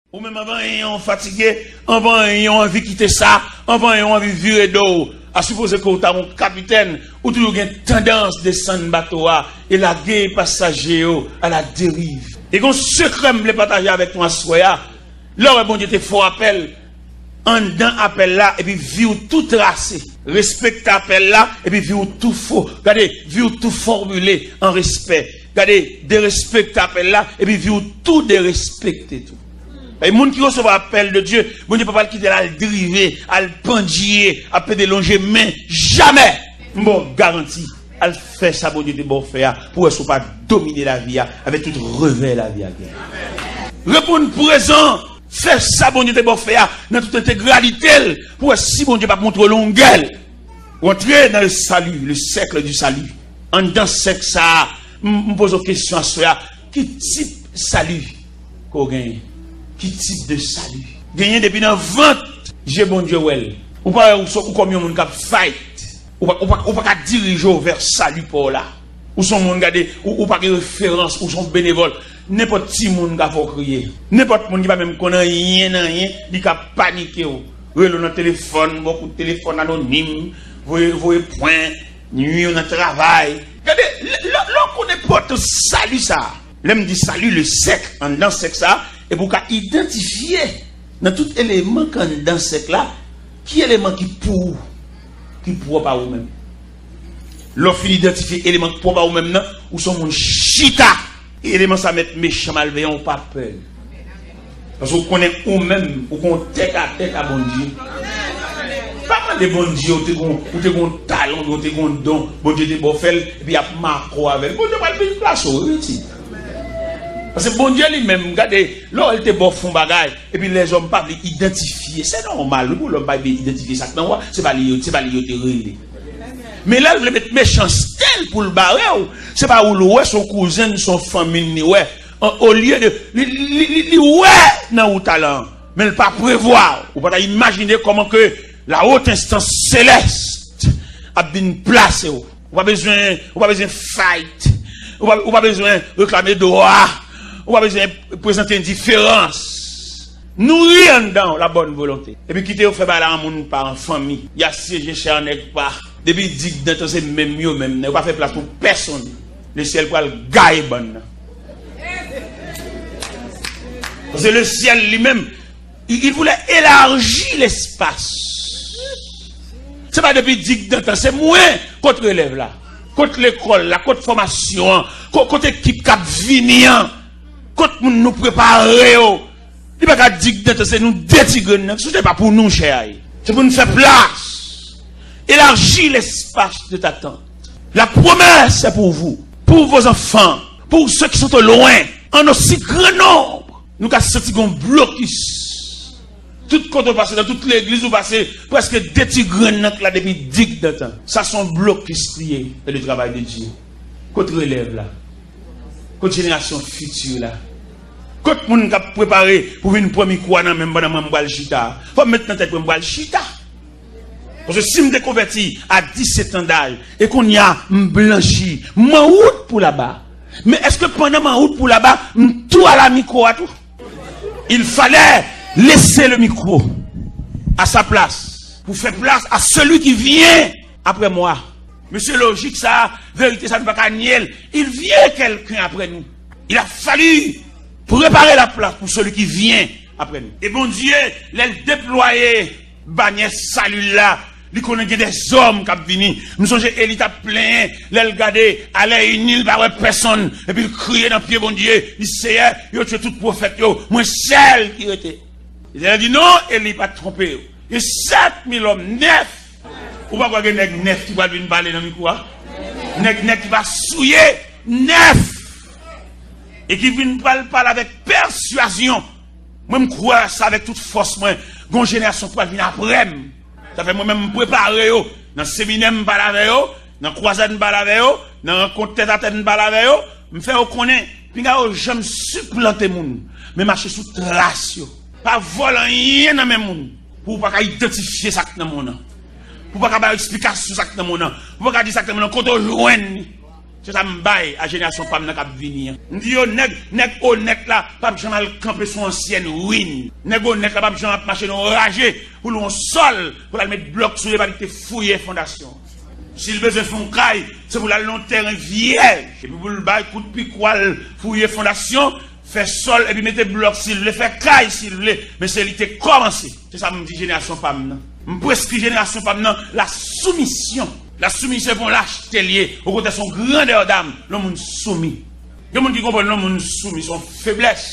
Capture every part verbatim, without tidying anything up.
Ou menm anvan yon fatige, anvan yon anvi kite sa, anvan yon anvi vire do w. A sipoze ke w ta yon kapitèn, ou toujou gen tandans desann bato a e lage pasaje yo à la dérive. E gon sekrè m vle pataje avèk nou aswè a. Lè w wè Bondye te fè w apèl, anndan apèl la, epi vi w tou trase. Respekte apèl la, epi vi w tou fo. Gade, vi w tou fòmile an respè. Gade, derespekte apèl la, epi vi w tou derespekte tou. E moun ki resevwa apèl de Dye, Bondye pa pral kite l al drive, al pandye, ap pede lonje men, jamè! M ba w garanti, al fè sa Bondye te ba w fè a, pou wè si w pa domine lavi a, avèk tout revè lavi a gen. Reponn prezan, fè sa Bondye te ba w fè a, nan tout entegralite l, pou wè si Bondye p ap montre w longè l. Ou antre nan le salut, le cercle du salut. Anndan sèk sa a, m, m poze w kesyon aswè a, ki tip sali ke w genyen? Ki tip de sali? Genyen depi nan vant, je Bondye wè l. Ou pa wè ou, so, ou kòm yon moun k ap fight. Ou pa, ou pa, ou pa ka dirije w vè sali pa w la. Ou se yon moun, gade, ou, ou pa gen referans, ou se yon benevòl. Nenpòt timoun ka fè w kriye. Nenpòt moun ki pa menm konn anyen nan anyen, li ka panike w. Rele w nan telefòn, ba w kout telefòn anonim, voye, voye pwen, nwi w nan travay. Gade, lè, lè, lè w konn enpòtans sali sa a. Lè m di sali, le sèk, anndan sèk sa a, epi w ka idantifye nan tout eleman k anndan sèk la, ki eleman ki pou ou, ki pwòp a ou menm. Lè w fin idantifye eleman k pwòp a ou menm nan, ou se yon moun chita. Eleman sa mèt mechan malveyan, ou pa pè l. Paske ou konnen ou menm, ou gon tèt a tèt a Bondye. Pa mande Bondye ou te gon, ou te gon talan, ou te gon don, Bondye te ba w fè l, epi y ap make w avè l. Bondye pral vin plase w, rete. Paske Bondye li menm, gade, lè w wè l te ba w fè yon bagay, epi lèzòm pa vle idantifye, se nòmal, wi, pou lòm pa vle idantifye sa k nan ou a, se pa li yo, se pa li yo te rele. Men lè l vle met mechanste l pou l bare w, se pa ou l wè, se yon kouzen l, se yon fanmi l li wè. An, olye de, li, li, li, li wè nan ou talan an, men l pa prevwa. Ou pa ta imajine kòman ke la haute instance céleste ap vin plase w. Ou pa bezwen, ou pa bezwen fight. Ou pa, ou pa bezwen reklame dwa. Ou pa bezwen prezante endiferans. Nouri anndan w la bonne volonté. Epi kite yo fè bagay la an moun pa, an fanmi. Y a syeje chè an nèg pa. Depi digdantan se menm yo menm nan. Yo pa fè plas pou pèsonn. Lesyèl pral gaye bann nan. Paske lesyèl li menm, il, il voulait élargir l'espace. Se pa depi digdantan, se mwen. Kot relèv la? Kot lekòl la? Kot fòmasyon an? Ko-, kot ekip k ap vini an? Kot moun nou prepare yo? Li pa ka digdantan, se nou de ti grenn nan. Si se pa pou nou, chè a ye. Se pou n fè plas. Élargis l'espace de ta tente. La promesse est pour vous, pour vos enfants, pour ceux qui sont au loin, en aussi grand nombre. Nou ka santi gon blokis. Tout kote w pase, nan tout legliz ou pase, prèske de ti grenn nan k la depi digdantan. Sa se yon blokis li ye dans le travail de Dieu. Kot relèv la? Kot jenerasyon fiti la? Kot moun k ap prepare pou vin pran mikwo a nan men m pandan mwen m pral chita? Fò m met nan tèt mwen m pral chita. Paske si m te konvèti a disèt an daj, e kounye a m blanchi, m an wout pou laba. Men èske pandan m an wout pou laba, m tou ala mikwo a tou? Il fallait laisser le micro à sa place pour faire place à celui qui vient après moi. Mesye, lojik sa, verite sa, nou pa ka nye l. Il vient quelqu'un après nous. Il a fallu préparer la place pour celui qui vient après nous. E Bondye, lè l deplwaye banyè sali l la, li konnen gen dèzòm k ap vini. M sonje Eli t ap plenyen lè l gade alè ini, l pa wè pèsonn, epi l kriye nan pye Bondye, li, Seyè, yo tiye tout pwofèt yo, mwen sèl ki rete. Letènèl di, non, Eli, pa twonpe w. Gen sèt mil òm, nèf. Ou pa kwè gen nèg nèf ki pral vin pale nan mikwo a? Nèg, nèg ki pa souye, nèf. E ki vin pral pale avèk pèswazyon. Mwen, m kwè sa avèk tout fòs mwen. Gon jenerasyon k pral vin apre m. Sa fè mwen menm, m prepare yo. Nan seminè, m pale avè yo. Nan kwazad, m pale avè yo. Nan rankont tètatèt, m pale avè yo. M fè yo konnen, pinga yo janm siplante moun, men mache sou tras yo. Pa vòlè anyen nan men moun pou w pa ka idantifye sa k nan men w nan. Pou w pa ka bay eksplikasyon sa k nan men w nan. Pou w pa ka di sa k nan men w nan, kote w jwenn li. Se sa m bay a jenerasyon pa m nan k ap vini an. M di yo, nèg, nèg onèt la p ap janm al kanpe sou ansyèn win. Nèg onèt la p ap janm ap mache nan yon raje pou l yon sòl, pou l al met blòk sou li, epi te fouye fondasyon. Si l bezwen fè yon kay, se pou l al nan yon tèren vyèj, epi pou l bay kout pikwa l, fouye fondasyon, fè sòl, epi mete blòk si l vle, fè kay si l vle, men se li te kòmanse. Se sa m di jenerasyon pa m nan. M preskri jenerasyon pa m nan la soumisyon. La soumisyon se pa yon lachte l ye, okontrè, se yon grandè dam lè yon moun soumi. Gen moun ki konprann lè yon moun soumi, se yon feblès.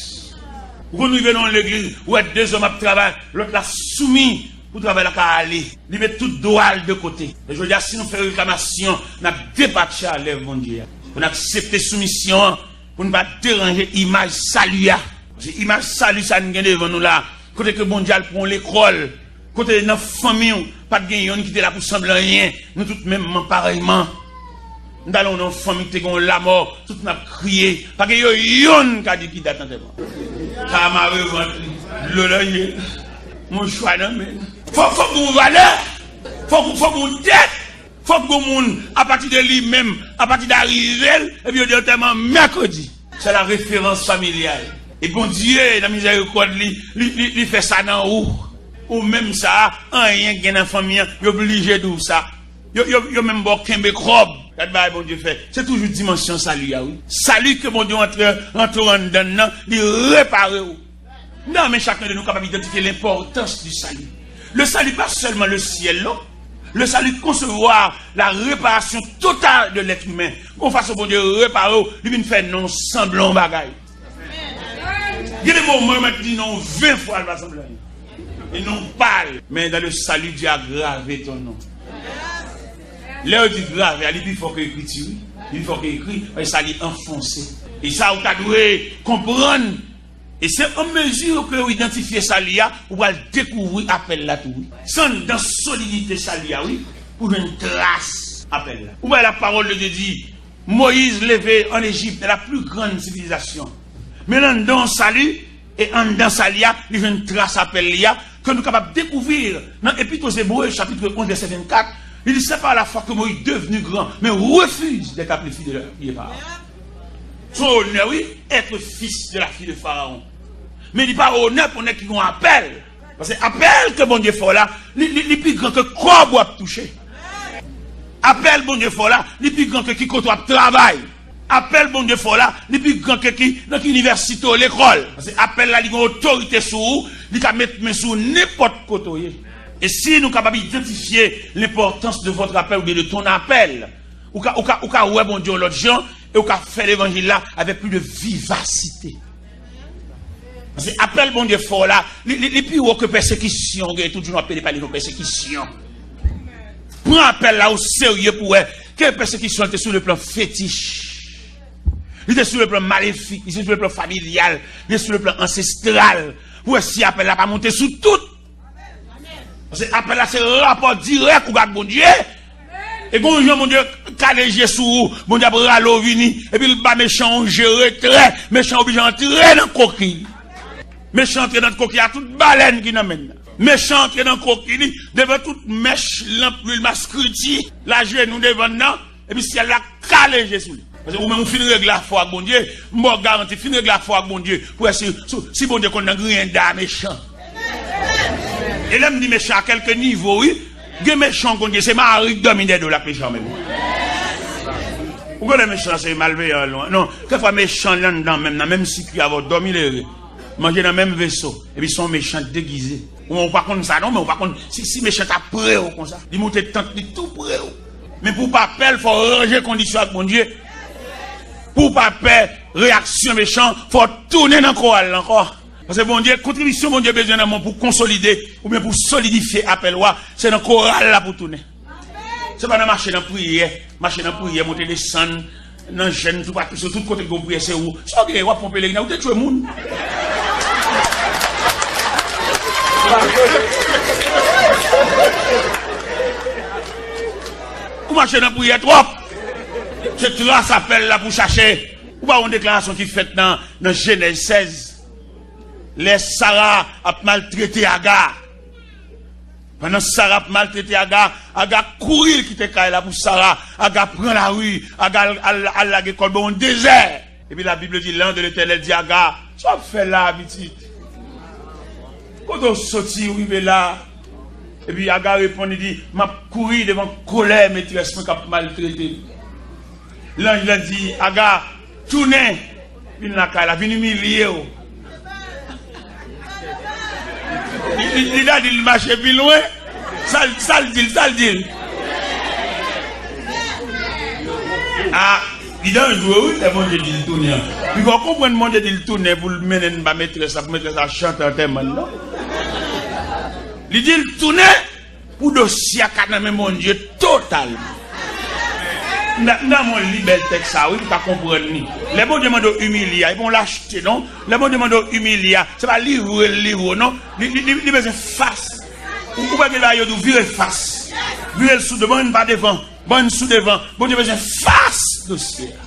Ou konn rive nan yon legliz, ou wè de zòm ap travay, lòt la soumi pou travay la ka ale. Li met tout dwa l de kote. E jodi a, si nou fè reklamasyon, n ap depatche a lèv Bondye a. Pou n aksepte soumisyon an, pou n pa deranje imaj sali a. Se imaj sali sa n gen devan nou la, kote ke Bondye al pran w lekòl, kote nan fanmi w, pa t gen yonn ki te la pou sanble anyen, nou tout menmman, parèyman. M t al nan yon fanmi ki te gen yon lamò, tout n ap kriye, pa gen yo yonn ka di ki dat antèman. Sa mare vant li, dlo nan je l, mouchwa nan men l. Fòk, fòk gen yon valè, fòk, fòk gen yon tèt. Fòk gon moun, apati de li menm, apati de arive l, epi yo di antèman mèkredi. Se la referans familyal. E Bondye, nan mizèrikòd li, li, li, li fè sa nan ou. Ou menm sa, anyen gen nan fanmi an, yo blije di w sa. Yo, yo, yo menm ba w kenbe kòb. Gad bagay Bondye fè. Se toujou dimansyon sali a, wi. Sali ke Bondye rantre, rantre w anndan l nan, li repare w. Nan men chacun de nous capable d'identifier l'importance du salut. Le salut, pas seulement le ciel, non. Le salut, concevoir la réparation totale de l'être humain. Gon fason Bondye repare w, li vin fè non sanble yon bagay. Gen de moman, mwen di non ven fwa, l pa sanble anyen. E non pa l. Men dans le salut, Dieu a gravé ton nom. Lè yo di grave, li pi fò ke ekriti, wi. Li pi fò ke ekri, paske sa li anfonse. E sa ou ta dwe konprann. E se an mezi ke ou idantifye sali a, ou pral dekouvri apèl la tou, wi. Se anndan solidite sali a, wi, ou jwenn tras apèl la. Ou wè la parole de Dieu di, Moïse leve an Ejip, dans la plus grande civilisation. Men anndan yon sali, e anndan sali a, li jwenn tras apèl li a, ke nou kapab dekouvri nan Epître aux Hébreux, chapitre onze, verset vingt-quatre, li di, c'est par la foi que Moïse, devenu grand, mais refuse d'être appelé fils de la fille de Pharaon. Se yon onè, wi, être fils de la fille de Pharaon. Men li pa onè pou nèg ki gon apèl. Paske apèl ke Bondye fè w la, li, li, li pi gran ke kòb w ap touche. Apèl Bondye fè w la, li pi gran ke ki kote w ap travay. Apèl Bondye fè w la, li pi gran ke ki, nan ki inivèsite w lekòl. Paske apèl la, li gen otorite sou ou, li ka met men sou ou nenpòt kote w ye. E si nou kapab idantifye l'importance de votre appel oubyen de ton appel, ou ka, ou ka, ou ka wè Bondye yon lòt jan, e ou ka fè levanjil la avèk plis de vivasite. Paske apèl Bondye fè w la, li, li, li pi wo ke pèsekisyon. Gen tout jou nou ap pede pale de pèsekisyon. Pran apèl la o serye pou wè ke pèsekisyon te sou le plan fetich. Li te sou le plan malefik, li te sou le plan familyal, li te sou le plan ansestral. Pou wè si apèl la pa monte sou tout. Paske apèl la se rapò dirèk ou gen ak Bondye. E gon jan Bondye kale je sou ou, Bondye ap rale w vini, epi l ba mechan yon je retrè, mechan oblije antre nan koki. Mechan antre nan koki a tout balèn ki nan men l. Mechan antre nan koki li, devan tout mèch, lanp, lwil, maskriti, l ajenou devan l nan, epi syèl la kale je sou li. Paske ou menm ou fin regle afè w ak Bondye, m ba w garanti, fin regle afè w ak Bondye, pou wè si, si, si Bondye konn nan griyen da mechan. E lè m di mechan a kèlke nivo, wi, gen mechan w konn gen, se mari k dòmi dèyè do l ak mechan menm. Ou konnen mechan se malveyan lwen. Non, kèlkefwa mechan li anndan menm, nan menm sikui avè w, dòmi lere. Manje nan menm veso, epi se yon mechan degize. Ou, ou pa konn sa non, men ou pa konn si, si mechan ta pre w konsa. Li moute tant li tou pre w. Men pou w pa pè l, fò w ranje kondisyon ak Bondye. Pou w pa pè reyaksyon mechan, fò w tounen nan koral la ankò. Paske Bondye, kontribisyon Bondye bezwen nan men w pou konsolide oubyen pou solidifye apèl ou a, se nan koral la pou w tounen. Se pa nan mache nan priyè, mache nan priyè, monte desann, nan jèn, toupatou, se tout kote ki gon priyè, se ou. Sa w gen, w ap pran pelerin, ou te tchwe moun. Ou mache nan priyè twòp. Se tras apèl la pou chache. Ou pa wè yon deklarasyon ki fèt nan, nan Jenèz sèz. Lè Sara ap maltrete Aga. Pandan Sara ap maltrete Aga, Aga kouri l kite kay la pou Sara. Aga pran lari, Aga al, al, al lage kò l bò yon dezè. Epi Labib di, l'ange de l'Éternel di Aga, "Sa w ap fè la, pitit? Kote w soti, w rive la?" Epi Aga reponn, li di, "M ap kouri devan kolè metrès mwen k ap maltrete m." Lanj lan di, "Aga, tounen, vin lakay la, vin imilye w." Li, li, li ta di l mache pi lwen. Sa l, sa l di l, sa l di l? Ah, li danjre wi, lè Bondye di l tounen an. Pi fò konprann Bondye di l tounen pou l mennen n ba metrès la, pou metrès la chante antèman l, non? Li di l tounen pou dosye a ka nan men Bondye totalman. M ta, m ta renmen w li bèl tèks sa wi, pou w ka konprann li. Lè Bondye mande w imilye a, e pa yon lachte non. Lè Bondye mande w imilye a, se pa livre l livre w non. Li, li, li, li bezwen fas. Ou, ou pa gen bagay yo di w vire fas. Vire l sou do, ban n pa devan. Ban n sou devan. Bondye bezwen fas dosye a.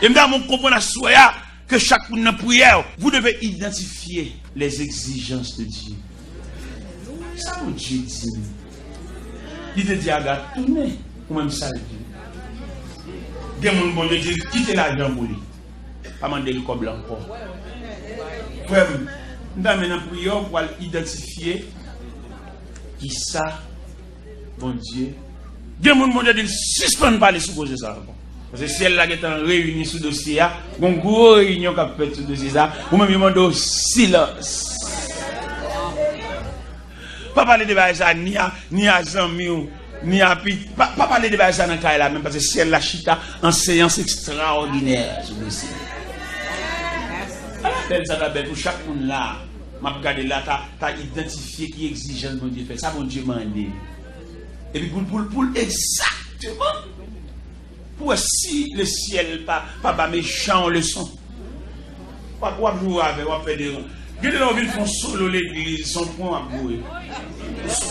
E m ta renmen w konprann aswè a, ke chak moun nan priyè w, vous devez identifier les exigences de Dieu. Sa Bondye di m? Li te di Aga, "Tounen." Ou menm sa l di? Gen moun Bondye di l, "Kite lajan pou li. Pa mande l kòb la ankò." Frè m, m ta renmen nan priyè w pou w al idantifye kisa Bondye. Gen moun Bondye di l sispann pale sou koze sa ankò. Paske syèl la gentan reyini sou dosye a. Gon gwo reyinyon k ap fèt sou dosye sa. Ou menm yo mande w silans. Pa pale de bagay sa ni a, ni a zanmi w, ni a pi. Pa, pa pale de bagay sa nan kay la menm, paske syèl la chita an seyans ekstraòdinè sou dosye. Ala bèl sa ta bèl pou chak moun la. M ap gade la, ta, ta idantifye ki egzijans Bondye fè, sa Bondye mande. Epi pou l, pou l, pou l egzakteman, pou wè si lesyèl pa, pa ba mechan yon leson. W ap, w ap joure avè l, w ap fè deran. Gen de lè w vin fè yon solo legliz, se yon pwen w ap voye.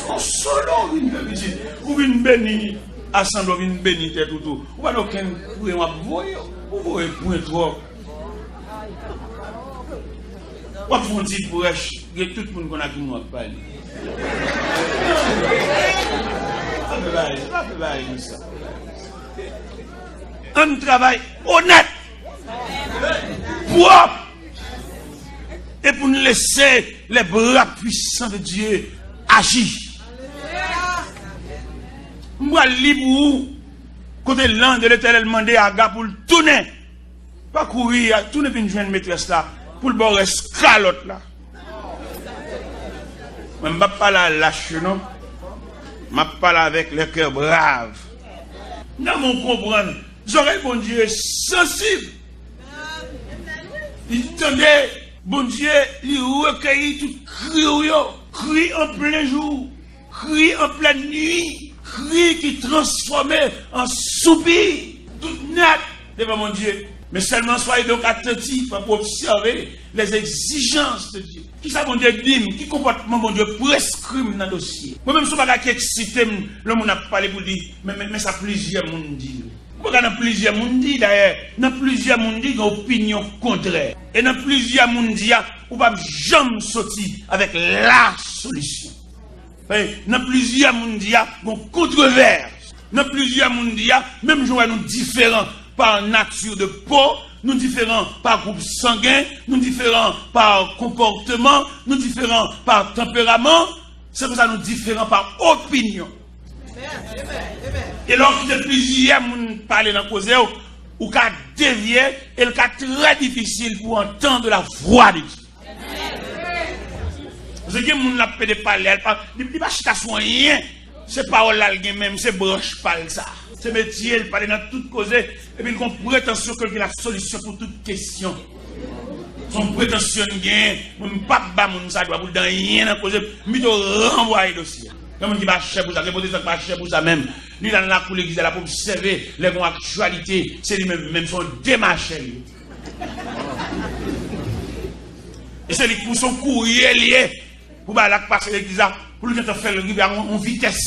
Yon solo w vin fè pitit. Ou vin beni asanble, w vin beni tèt ou tou. Ou pa gen okenn pwen w ap voye, ou voye pwen twòp. W ap fè yon ti prèch, gen tout moun konn a ki moun w ap pale. Pa fè bagay, pa fè bagay konsa. Ann travay onèt, pwòp, e pou n lese les bras puissants de Dieu aji. M pral li pou ou kote lanj de Letènèl mande Aga pou l tounen. Pa kouri, a, tounen vin jwenn metrès la pou l ba w rès kalòt la. Mwen, m p ap pale a lach yo, non. M ap pale avèk le cœur brave. Nan men w konprann, zòrèy Bondye sansib. Li tande, Bondye, li rekeyi tout kri w yo. Kri an plen jou. Kri an plèn nwi, kri ki transfòme an soupi, tout nèt devan Bondye. Men sèlman soyez donc attentifs pou obsève les exijances de Dieu. Kisa Bondye di m? Ki konpòtman Bondye preskri m nan dosye? Mwen menm, se yon bagay ki eksite m lè moun ap pale pou l di, men, men, men sa plizyè moun di. Ou pa ka nan plizyè moun di, dayè, nan plizyè moun di, gen opinyon kontrè. E nan plizyè moun di a, ou p ap janm soti avèk la solisyon. Paske nan plizyè moun di a, gon kontrovèrs. Nan plizyè moun di a, menm jan w wè nou diferan pa nati de po, nou diferan pa gwoup sangen, nou diferan pa konpòteman, nou diferan pa tanperaman, se konsa nou diferan pa opinyon. E lè w kite plizyè moun pale nan koze w, ou ka devye e l ka trè difisil pou w antann la vwa de Dye. Paske gen moun l ap pede pale a, li pa, li, li pa chita sou anyen. Se pawòl la l gen menm, se branch pa l sa. Se metye l, pale nan tout koze, epi l gon pretansyon ke l gen la solisyon pou tout kesyon. Se yon pretansyon l genyen. Mwen, m p ap ba moun sa dwa pou l di anyen nan koze m, m pito ranvwaye dosye a. Gen moun ki pa chè pou sa, gen pwotestan ki pa chè pou sa menm. Li la nan lakou legliz la, l ap obsève, lè gon aktyalite, se li menm, menm se yon demachè li ye. E se li k pou se yon kourye li ye, pou bagay la k pase legliz la, pou l gentan fè l rive a yon, yon vitès.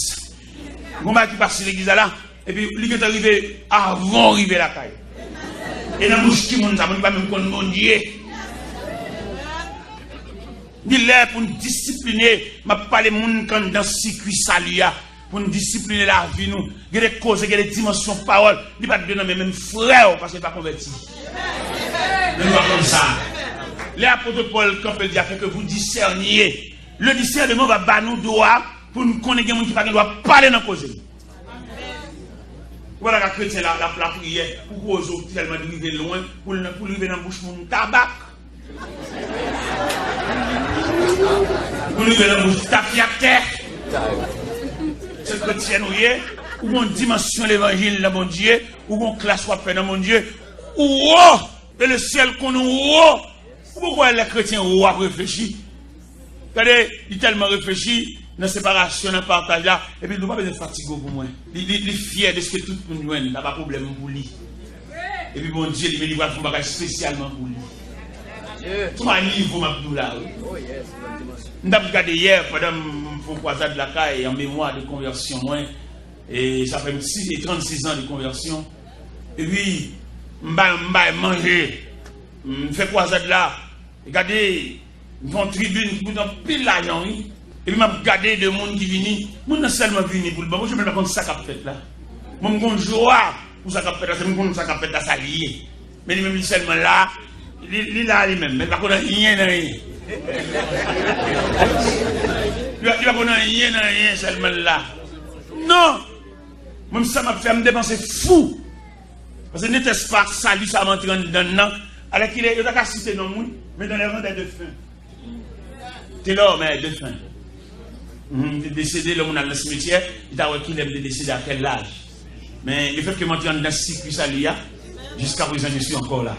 Gon bagay ki pase legliz la la, epi li gentan rive avan w rive lakay. E nan bouch ki moun sa, moun ki pa menm konn Bondye. Li lè pou n disipline, m ap pale moun k anndan sikui sali a, pou n disipline lavi nou. Gen de koze, gen de dimansyon pawòl, li pa t dwe nan men menm frè w, paske l pa konvèti. Men nou pa konn sa. Lè apot Pòl kanpe, l di, afin que vous discerniez. Le discernement va ba nou dwa pou n konnen gen moun ki pa gen dwa pale nan koze l. Ou pa ta ka kretyen la, l ap lapriyè, pou koze w tèlman rive lwen, pou l, pou l rive nan bouch moun tabak. Pou l rive nan bouch tafyatè. Se kretyen ou ye, ou gon dimansyon levanjil nan Bondye, ou gon klas w ap fè nan Bondye, ou wo, e le syèl konnen w wo. Ou poko wè lè kretyen ou ap reflechi? Gade, li tèlman reflechi nan separasyon, nan pataj la, epi li di, ou pa bezwen fatige w pou mwen. Li, li, li fyè de sa tout moun jwenn, sa pa pwoblèm pou li. Epi Bondye li menm li pral fè yon bagay espesyalman pou li. Twa nivo m ap di w la, wi. M t ap gade yè, pandan m fè yon kwazad lakay, an memwa de konvèsyon mwen, e sa fè m si, e trannsis an de konvèsyon. Epi, m bay, m bay manje, m fè kwazad la, E gade, m fè yon tribin ki koute anpil lajan, wi. Epi m ap gade de moun ki vini. Moun nan sèlman vini pou l ban manje, men l pa konn sa k ap fèt la. Mwen, m gon jwa pou sa k ap fèt la, se m konn sa k ap fèt la, sa l ye. Men li menm, li sèlman la, li, li la li menm, men l pa konn anyen nan anyen. Li, li pa konn anyen nan anyen, sèlman l la. Non! Mwen, sa m ap fè, m depanse fou. Paske netès pa sali sa m antre anndan l nan. Alèkile, yo ta ka site non m, wi, men dans les rangs des défunts. Telor, men défen. Mhm, li te desede, lè moun al nan simetyè, li ta wè kilè m te desede, a kèl laj. Men, le fait que m antre anndan sikui sali a, jusqu'à présent, je suis encore là.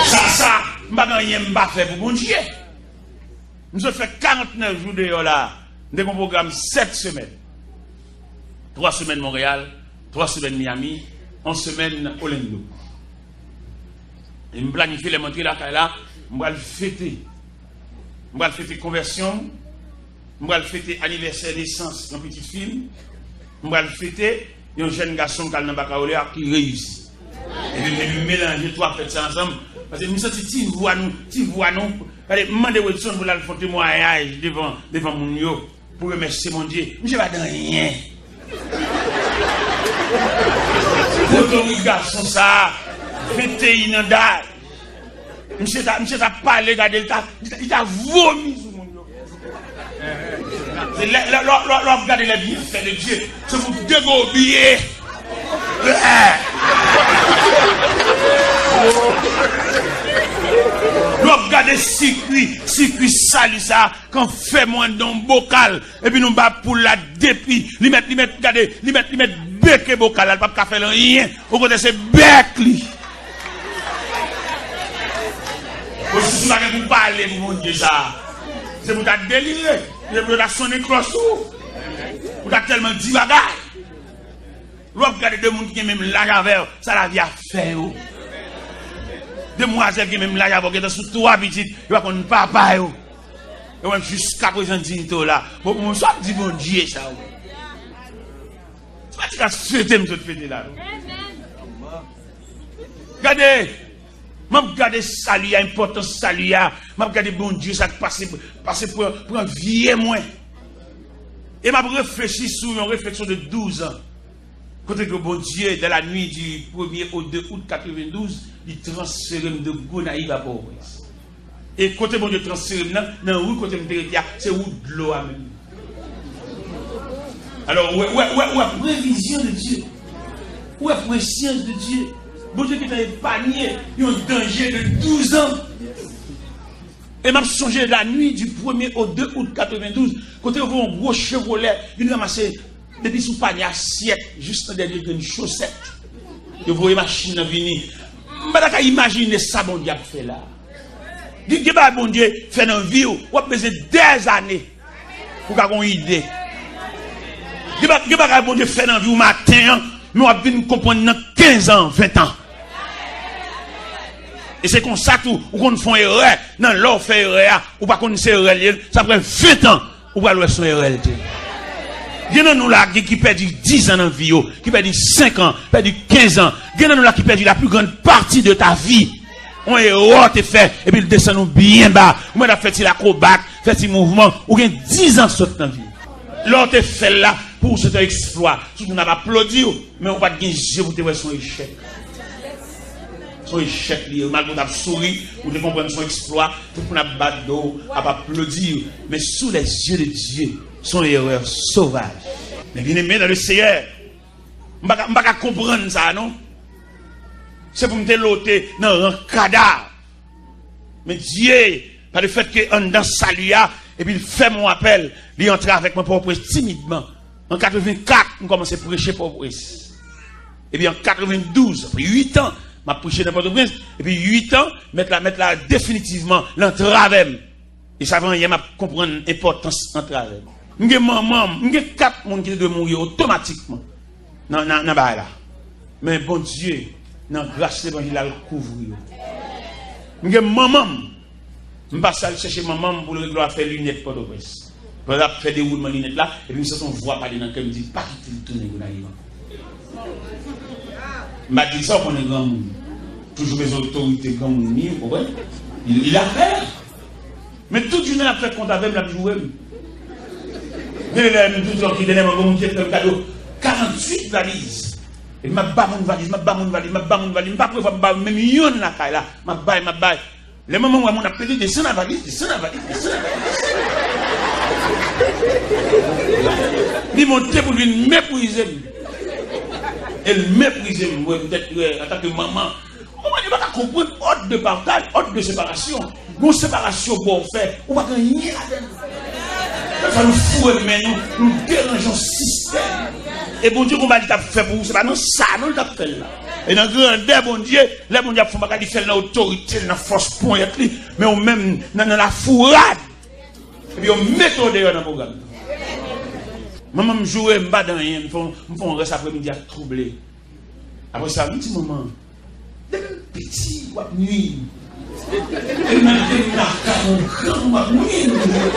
Sa, sa, m pa gen anyen m pa fè pou Bondye. M sot fè karantnèf jou deyò la. M te gen yon pwogram sèt semèn. Twa semèn Monreyal, twa semèn Miami, yon semèn Orlando. E m planifye lè m antre lakay la, m pral fete. M pral fete konvèsyon m, m pral fete anivèsè nesans yon pitit fi m, m pral fete yon jèn gason k al nan bakawoleya ki reyisi. Epi, epi m melanje twa fèt sa ansanm, paske m santi ti vwa nou, ti vwa nou. Gade, m mande Wilson pou l al fè yon temwayaj devan, devan moun yo, pou remèsye Bondye. Misye pa t anyen. Potorik gason sa, venteyen an daj. Misye ta, misye ta pale, gade, li ta, li ta, li ta vomi sou moun yo. Se lè, lè, lè, lè, lè w ap gade lè byenfè de Dye, se pou degobiye. Lè w ap gade sikui, sikui sali sa, k anfèmen anndan yon bokal, epi nou ba poul la depi, li mèt, li mèt, gade, li mèt, li mèt beke bokal la, li p ap ka fè l anyen. Okontrè, se bèk li. Bon, si w pa gen pou pale pou Bondye sa, se pou w ta delire, se pou yo ta sonnen klòch sou ou. Ou ta tèlman di bagay. Lè w ap gade de moun ki gen menm laj avè w, sa lavi a fè yo. Demwazèl ki gen menm laj avè w, gentan sou twa pitit, yo pa konn papa yo. E mwen, jiskaprezan, dinyite w la. Bon, bon, sa w ap di Bondye sa, wi. Se pa ti kras fete m sot fete la, non. Gade, m ap gade sali a, enpòtans sali a. M ap gade Bondye sa k pase, pase pran, pran vye mwen. E m ap reflechi sou yon refleksyon de douz an. Kote ke Bondye, dans la nuit du premier au deux août quatre-vingt-douze, li transfere m de Gonayiv a Pòtoprens. E kote Bondye transfere m nan, nan ri kote m te rete a, se wout dlo a menm. Alò, ou wè, ou wè, ou wè, ou wè previzyon de Dye. Ou wè presyans de Dye. Bondye gentan epanye yon danje de douz an. E m ap sonje la nuit du premier au deux août quatre-vingt-douze, kote yo voye yon gwo Chevrolet vin ranmase depi sou panye asyèt jis nan dènye grenn chosèt. Yo voye machin nan vini. M pa ta ka imajine sa Bondye ap fè la. Gen, gen bagay Bondye fè nan vi w, w ap bezwen dèzane pou w ka gen yon ide. Gen ba-, gen bagay Bondye fè nan vi w maten an, men w ap vin konprann nan kenz an, ven an. E se konsa tou, ou konn fè yon erè, nan lè w fè erè a, ou pa konn se erè l ye, sa pran ven an, ou pral wè se yon erè l te ye. Gen nan nou la, gen ki pèdi diz an nan vi yo, ki pèdi senk an, pèdi kenz an. Gen nan nou la ki pèdi la plus grande partie de ta vie. Yon erè w te fè, epi l desann ou byen ba. Ou mèt ap fè ti lakwobat, fè ti mouvman, ou gen diz an sot nan vi. Lè w te fè l la, pou ou se te yon eksplwa. Tout moun ap aplodi w, men ou pa t gen je pou te wè se yon echèk. Se yon echèk li ye. Malgre w t ap souri, ou te konprann se yon eksplwa, tout moun ap bat do w, ap aplodi w. Men sous les yeux de Dieu, se yon erè sovaj. Men byeneme nan le Seyè, m pa ka, m pa ka konprann sa non. Se pou m te lote nan ran kadav. Men Dye, pa le fèt ke anndan sali a, epi l fè m yon apèl, li antre avèk mwen Pòtoprens timidman. An katrevenkat, m kòmanse preche Pòtoprens. Epi an katrevendouz, apre uit an, m ap preche nan Pòtoprens, epi uit an, mèt la, mèt la definitivman, l antre avè m. E sa fè yè m ap konprann enpòtans antre avè m. M gen manman m, m gen kat moun ki te dwe mouri otomatikman nan, nan, nan bagay la. Men Bondye, nan gras levanjil la, l kouvri yo. M gen manman m, m pase al chèche manman m pou l regle afè linèt Pòtoprens. Pandan l ap fè dewoulman linèt la, epi m santi yon vwa pale nan kè m, di, "Pa kite l tounen Gonayiv ankò." M pa di l sa, ou konnen granmoun. Toujou bezwen otorite granmoun li, ou konprann? Il, il a peur. Men tout jounen l ap fè kont avè m, l ap joure m. Gen lè m toujou ki dènyèman, bon, Bondye fè m kado karanntuit valiz. E m ap ba moun valiz, m ap ba moun valiz, m ap ba moun valiz. M pa prevwa m ba menm youn lakay la. M ap bay, m ap bay. Lè manman m wè moun ap pede, desann avaliz, desann avaliz, desann avaliz. Li monte pou l vin meprize m. E l meprize m, wè, petèt, wè, antanke manman. Ou konprann, yo pa ka konprann òd de pataj, òd de separasyon. Gon separasyon bon w fè, ou pa gen anyen ladan l. Fè nou foure men nou, nou deranje yon sistèm. E Bondye, konba li t ap fè pou ou, se pa nan sa non li t ap fè l la. E nan grandè Bondye, lè Bondye ap fè yon bagay, li fè l nan otorite l, nan fòs ponyèt li. Men ou menm, nan, nan lafourad. Epi yo mete w deyò nan pwogram nan. Manman m joure m, m pa di anyen, m fè yon, m fè yon rès aprèmidi ak twouble. Apre sa, m di manman, depi m piti, w ap nwi m. E m al vin lakay yon granmoun, w ap nwi m toujou.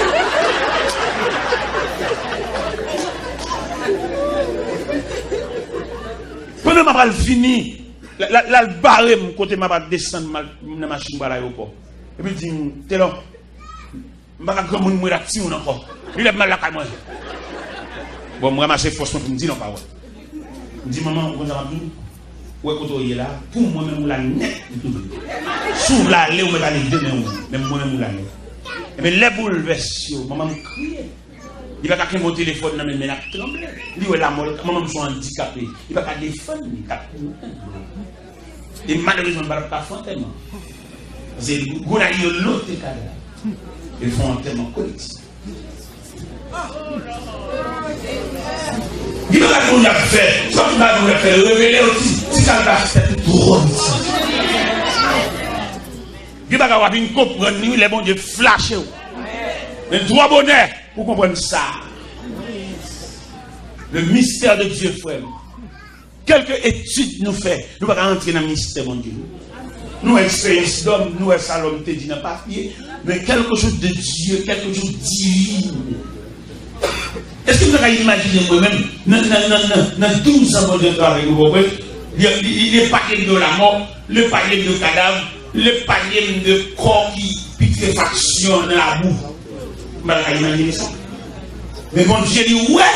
Pandan m ap al vini, l, l, l al bare m kote m ap al desann, m al nan machin pou al ayewopò. Epi l di m, "Telò, m pa ka granmoun mwen ak timoun ankò. Li lè m al lakay mwen." Bon, m ranmase fòs mwen pou m di l yon pawòl. M di, "Manman, ou konn sa m ap di w? Ou wè kote w ye la, pou mwen menm ou la nèt, li tounen. Si w vle ale, ou mèt ale demen ou, men mwen menm ou la nèt." Ebyen, lè boulvès yo, manman m kriye. Li pa ka kenbe yon telefòn nan men l, men l ap tranble. Li wè lamò, manman m se yon andikape. Li pa ka defann li, l ap mouri. E malerezman, m pa t ap ka fè antèman. Paske Gonayiv yo lote kadav. E fè yon antèman kolektif. Gen bagay Bondye ap fè, sa tout bagay Bondye ap fè, revele yo ti, ti kalbas tèt ou twò piti. Gen bagay w ap vin konprann li, wi, lè Bondye flache w. Men twò bonè pou konprann sa. Le mystère de Dieu, frè m. Kèlke etid nou fè, nou pa ka antre nan mistè Bondye. Nou wè eksperyans dòm, nou wè sa lòm te di nan papye, men quelque chose de Dieu, quelque chose divin. Èske nou ta ka imajine mwen menm, nan, nan, nan, nan, nan douz an Bondye travay nou, konprann? Li, li, li, li pale de lamò, li pale de kadav, li pale de kò ki pitrefaksyon nan labou. M pa ta ka imajine sa. Men Bondye li wè.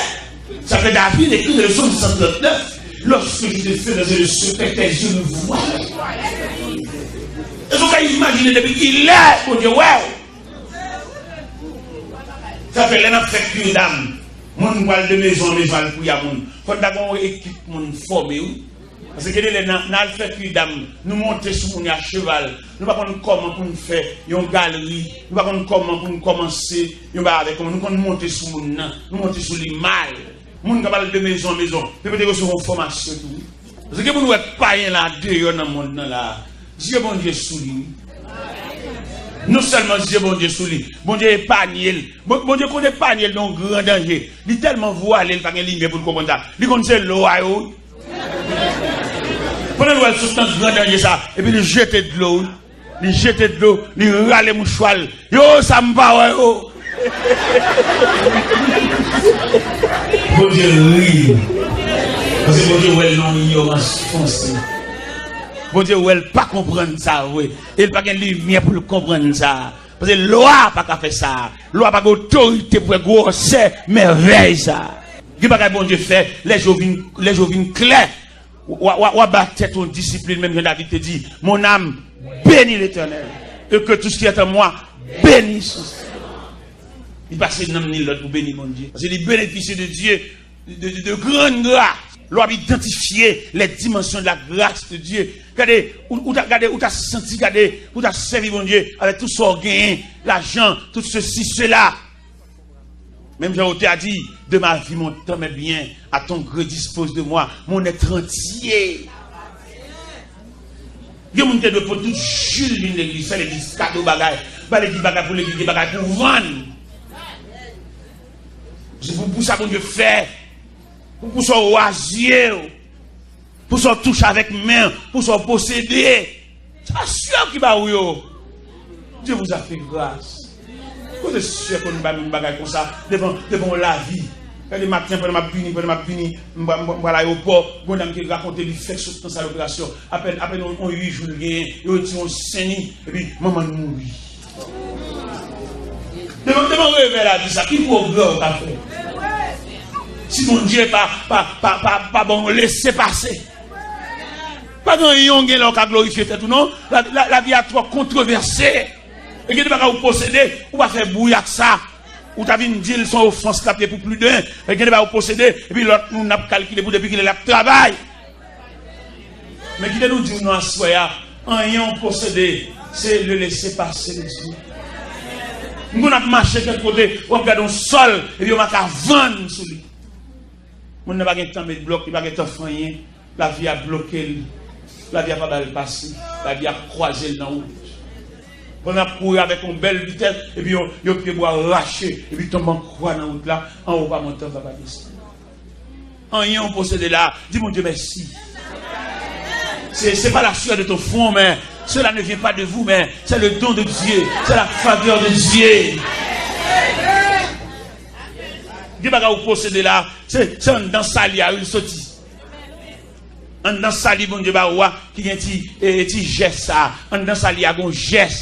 Sa fè David ekri nan le psaume cent trente-neuf, lorsque je te fais dans le secret, tes yeux me voient. Èske w ka imajine depi kilè Bondye wè w? Sa fè lè n ap fè kir dam, moun pral de mezon an mezon al priye a moun. Fò n ta gen yon ekip moun fòme, wi. Paske gen de lè nan, nan al fè kir dam, nou monte sou moun yo a cheval. Nou pa konn kòman pou n fè yon galri. Nou pa konn kòman pou n kòmanse yon bagay avèk kòman. Nou konn monte sou moun nan. Nou monte sou li mal. Moun k ap al de mezon an mezon. Yo mete yo sou yon fòmasyon tou, wi. Paske gen moun wè k payen la deyò nan mond nan la. Zye Bondye sou li, wi. Non sèlman zye Bondye sou li, Bondye epanye l. Bon, Bondye konn epanye l nan yon gran danje. Li tèlman vwale, li pa gen limyè pou l konprann sa. Li konn se lo a yo, wi. Pandan l wè l sot nan gran danje sa, epi li jete dlo, wi. Li jete dlo, li rale mouchwa l. Yo, sa m pa wè yo. Bondye ri. Paske Bondye wè l nan yon ignorans fonse. Bondye wè l pa konprann sa vre. E l pa gen limyè pou l konprann sa. Paske lwa pa ka fè sa. Lwa pa gen otorite pou fè gwosè mèvèy sa. Gen bagay Bondye fè, lè je w vin, lè je w vin klè. W a, w a, w a ba tèt ou yon disiplin, menm jan David te di, Mon âme, bénis l'Éternel, et que tout ce qui est en moi bénisse son saint nom. Li pase nanm ni lòt pou beni Bondye. Paske li benefisye de Dye, de, de, de grann gras. Lè w ap idantifye les dimensions de la grâce de Dieu. Gade, ou, ou ta, gade, ou ta santi, gade, ou ta sèvi Bondye avèk tout sa w genyen, lajan, tout ceci, cela. Menm jan otè a di, de ma vie, mon temps, mes biens, à ton gré dispose de moi, mon être entier. Gen moun te dwe pot tout ji l vin legliz, fè legliz kado bagay, ba legliz bagay pou legliz, gen bagay pou vann. Se pou, pou sa Bondye fè, pou, pou sa w razye w, pou sa w touche avèk men, pou sa w posede. Se pa sè w ki ba ou yo. Dieu vous a fait grâce. Kote sè konn bay moun bagay konsa devan, devan yon lavi? Gade maten pandan m ap vini, pandan m ap vini, m pa, m pa, m pa al ayewopò, gon dam ki rakonte li fèk sot nan sal operasyon. Apèn, apèn yon, yon uit jou l genyen, yo retire yon sen li, epi manman l mouri. Devan, devan revè lavi sa, ki pwogrè w ka fè? Si Bondye pa, pa, pa, pa, pa ba w yon lese pase. Pa gen anyen w gen la w ka glorifye tèt ou non. La, la, lavi a twò kontrevèse. E gen de bagay ou posede, ou pa fè bri ak sa. Ou ta vin di l se yon ofans l ap ye pou pli de en. E gen de bagay ou posede, epi lòt moun ap kalkile pou depi kilè l ap travay. Men kite nou di w nan aswè a, anyen w posede, se le lese pase de Dye. M konn ap mache kèk kote, w ap gade yon sòl, epi yo make vann sou li. Moun nan pa gen tan met blòk, li pa gen tan fè anyen. Lavi a bloke l. Lavi a pa ba l pase. Lavi a kwaze l nan wout. Pandan l ap kouri avèk yon bèl vitès, epi yon, yon pyebwa rache, epi tonbe an kwa nan wout la, anwo pa monte, anba pa desann. Anyen w posede la, di Bondye mèsi. C'est, c'est pas la sueur de ton front, mais cela ne vient pas de vous, mais c'est le don de Dieu, c'est la faveur de Dieu. Gen bagay ou posede la, se, se anndan sali a wi l soti. Anndan sali Bondye ba ou a, ki gen ti, e, ti jès sa. Anndan sali a gon jès.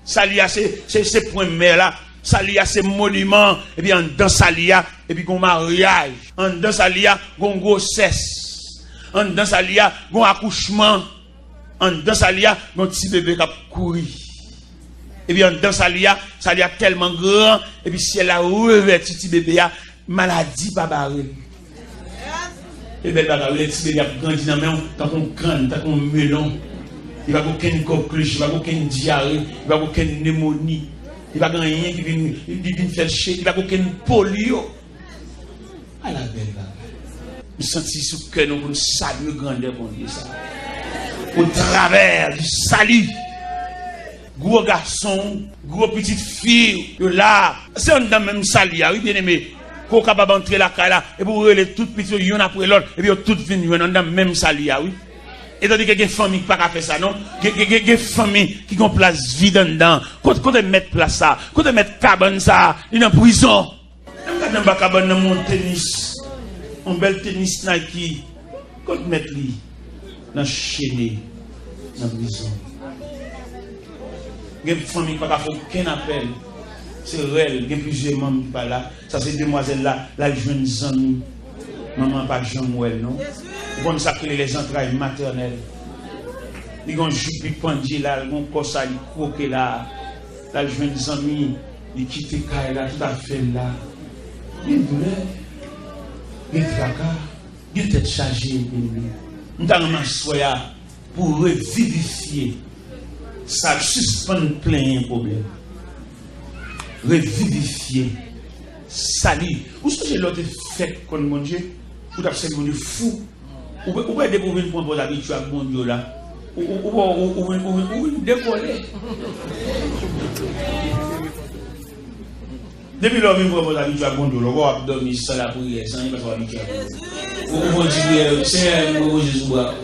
Sali a se, se, se pwen mè la. Sali a se moniman. Epi anndan sali a, epi gon maryaj. Anndan sali a, gon gwosès. Anndan sali a, gon akouchman. Anndan sali a, gon ti bebe k ap kouri. Epi anndan sali a, sali a tèlman gran, epi syèl la revèti ti bebe a, maladi pa bare l. E bèl bagay, lè ti bebe ap grandi nan men w, tankou yon kann, tankou yon melon. Li pa gen okenn koklich, li pa gen okenn dyare, li pa gen okenn nemoni. Li pa gen anyen ki vin, ki vin fè l che, li pa gen okenn polyo. Ala bèl bagay. M santi sou kè nou pou n salye grandè Bondye sa. Au travers du salut. Gwo gason, gwo pitit fi, yo la. Se anndan menm sali a, wi, byeneme. Ke w kapab antre lakay la, epi w rele tout pitit yo youn apre lòt, epi yo tout vin jwenn anndan menm sali a, wi. Etandike gen fanmi ki pa ka fè sa, non. Gen, gen, gen, gen fanmi ki gen plas vid anndan. Kote, kote mèt plas sa? Kote mèt kabann sa? Li nan prizon. Lè m gade anba kabann nan, m wè yon tenis. Yon bèl tenis Nike. Kot mèt li? Nan chene, nan prizon. Gen fanmi ki pa ka fè okenn apèl. Se rèl, gen plizyè manm ki pa la. Sa se demwazèl la, l al jwenn zanmi. Manman pa janm wè l, non. Ou konn sa k rele les entrailles maternelles. Li gen yon jip li pandye la, li gen yon kò sa li kwoke la. L al jwenn zanmi, li kite kay la, tout afè l la. Gen doulè, gen traka, gen tèt chaje, byeneme. M ta renmen aswè a pou revivifye sa, sispann plenyen pwoblèm. Revivifye sali. Ou sonje lè w te fèk konn Bondye, ou t ap sèvi Bondye fou. Ou, ou wè depi w vin pran bòn abitye ak Bondye w la, ou, ou, ou, ou, ou, ou, ou, ou vin dekole. Depi lè w vin pran bòn abitye ak Bondye w la, w ap dòmi san lapriyè, san anyen, paske w abitye ak Bondye. Ou, ou pran ti priyè, Senyè, m repoze sou bra w.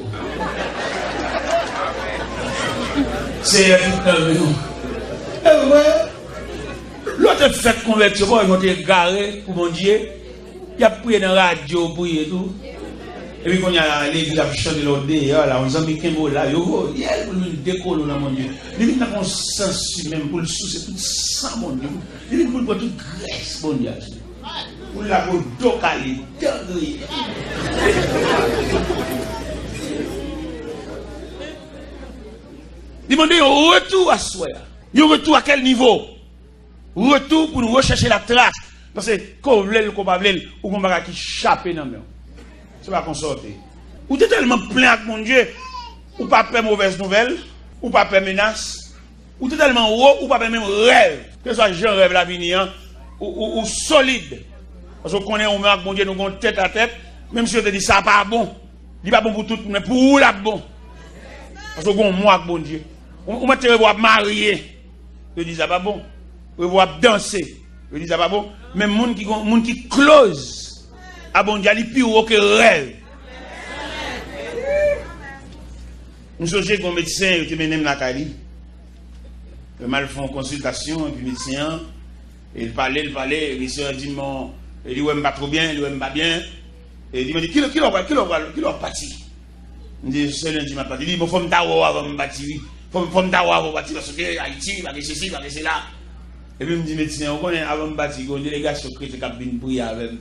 Senyè, tout nan men w. E vre. Lè w te fèk konvèti, w pa wè jan w te egare pou Bondye. Y ap priye nan radyo, priye tou. Epi kounye a, legliz ap chante lè w deyò la, yon zanmi kenbe w la, yo voye l pou l vin dekole w nan Bondye. Li vin nan yon sans li menm pou l souse tout san Bondye. Li vin pou l pran tout grès Bondye a sou li. Pou l la pou do kale, dan griye. Li mande yon retou aswè a. Yon retou a kèl nivo? Retou pou nou rechèche latras. Paske, ke w vle l, ke w pa vle l, ou gon bagay ki chape nan men w. Se pa konsa w te ye. Ou te tèlman plen ak Bondye, ou pa pè movèz nouvèl, ou pa pè menas, ou te tèlman wo, ou pa pè menm rèv. Kèlkeswa jan rèv la vini an, ou, ou, ou solid. Paske w konnen ou menm ak Bondye nou gon tèt a tèt, menm si yo te di sa pa bon. Li pa bon pou tout moun, men pou ou l ap bon. Paske w gon mò ak Bondye. Ou, ou mèt te revwa ap marye. Yo di sa pa bon. Revwa ap danse. Yo di sa pa bon. Men moun ki gon, moun ki close a Bondye a, li pi wo ke rèv. M sonje gon medsen, yo te mennen m lakay li. Yo m al fè yon konsiltasyon, epi medsen an, e l pale, l pale, epi medsen an di m, bon, e li wè m pa twò byen, li wè m pa byen. E li mande, kilè, kilè w pral, kilè w pral, kilè w ap pati? M di, se lendi m ap pati. Li di, bon, fò m ta wè w avan m pati, wi. Fò, fò m ta wè w avan w pati, paske Ayiti, pa gen sesi, pa gen sela. Epi m di medsen an, ou konnen, avan m pati, gen yon delegasyon kretyen k ap vin priye avè m.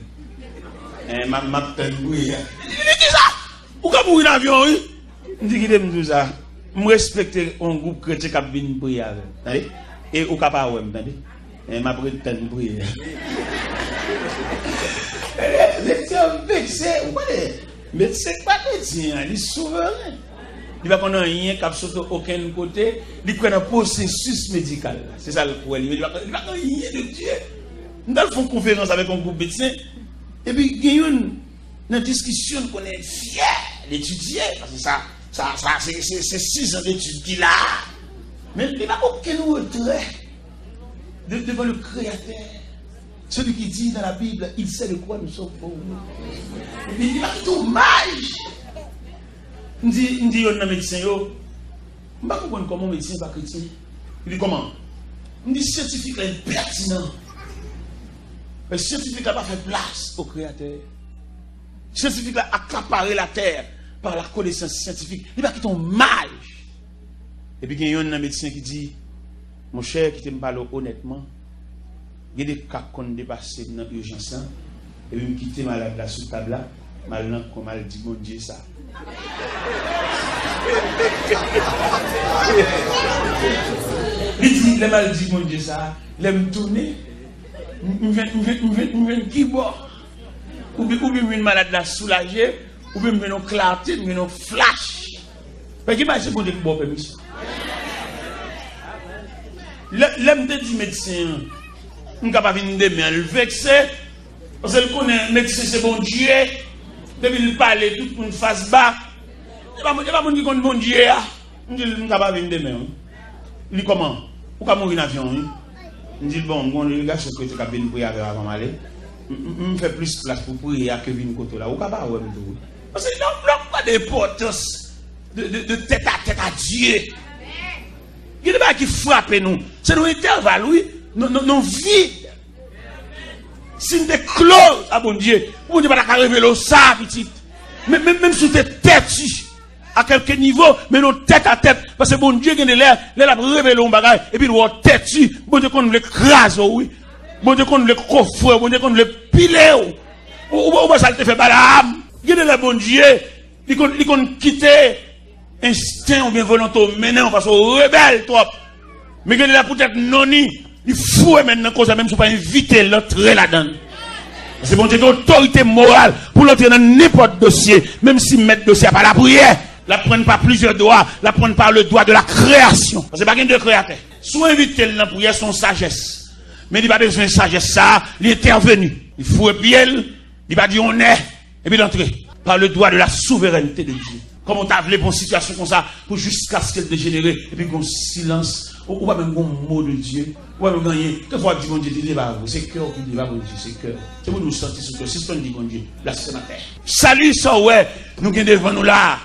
Eh, m ap, m ap tann priyè a. Li di, kisa? Ou ka mouri nan avyon, wi. M di, kite m di w sa. M respekte yon gwoup kretyen k ap vin priye avè m. Tande? E ou ka pa wè m, tande? Men m ap ret tann priyè. Medsen an vekse, ou konnen, medsen k pa kretyen an, li souveren. Li pa konn anyen k ap sot okenn kote, li kwè nan pwosesis medikal la. Se sa l kwè, li, li pa, li pa konn anyen de Dye. M t al fè yon konferans avèk yon gwoup medsen, epi gen youn nan diskisyon l konnen l fyè, l etidye, paske sa, sa, sa, se, se, se sizan detid ki la a. Men li pa okenn retrè de, devan le Créateur. Celui qui dit dans la Bible, il sait de quoi nous sommes faits. Li, li pa kite w maj. M di, m di youn nan medsen yo, m pa konprann kòman yon medsen pa kretyen. Li di, kòman? M di, syantifik la enpètinan. Men syantifik la pa fè plas o Kreyatè. Syantifik la akapare latè pa la konesans syantifik. Li pa kite yon maj. Epi gen yonn nan medsen ki di, monchè, kite m pale w onètman, gen de ka k konn depase m nan ijans lan, epi m kite malad la sou tab la, m al nan kwen m al di Bondye sa. Li di, lè m al di Bondye sa, lè m tounen, m, m jwenn, m jwenn, m jwenn, m jwenn kibò. Oubyen, oubyen m jwenn malad la soulaje, oubyen m jwenn yon klate, m jwenn yon flach. Fè ki bay se Bondye ki ba w pèmisyon. Lè, lè m te di medsen an, m ka pa vin demen an, l vekse, paske l konnen medsen se Bondye, depi l pale, tout moun fas ba. E pa, e pa moun ki konn Bondye a. M di l, m ka pa vin demen, wi. Li kòman? Ou ka mouri nan avyon, wi. M di l, bon, m gon delegasyon kretyen k ap vin priye avè w avan m ale. M, m, m fè plis plas pou priye a ke vin kote w la. Ou ka pa wè m tou, wi. Paske lè, lè w gade enpòtans de, de, de tèt a tèt a Dye. Gen de bagay ki frape nou. Se nan entèval, wi. Nan, nan, nan vid. Si n te close a Bondye, Bondye pa ta ka revele w sa, pitit. Men, men, menm si w te tèti, a kèlke nivo, men nou tèt a tèt. Paske Bondye gen de lè, lè l ap revele yon bagay, epi l wè w tèti, Bondye konn vle kraze w, wi. Bondye konn vle kofre w, Bondye konn vle pile w. Ou, ou, ou wè sa l te fè Balaam. Gen de lè Bondye, li konn, li konn kite ensten oubyen volonte w mennen w, paske w rebèl twòp. Men gen de lè poutèt non ni, li foure men l nan koze a, menm si w pa envite l antre ladan l. Paske Bondye gen otorite moral pou l antre nan nenpòt dosye, menm si mèt dosye a pa lapriyè. L ap pran pa plizyè dwa, l ap pran pa le dwa de la kreyasyon. Paske pa gen de kreyatè. Si w envite l nan priyè, se yon sajès. Men li pa bezwen sajès sa a, li entèveni. Li foure pye l, li pa di onè, epi l antre. Par le dwa de la souverènte de Dye. Kòman w ta vle pou yon sitiyasyon konsa, pou jiskaske l dejenere, epi gon silans, ou, ou pa menm gon mo de Dye, ou pa menm gen anyen. Kèlkefwa w ap di Bondye, di li pa vre, se kè w ki di, pa Bondye, se kè w. Se Bondye w santi sou kè w, sispann di Bondye, blasfematè. Sali sa w wè, nou gen devan nou la a.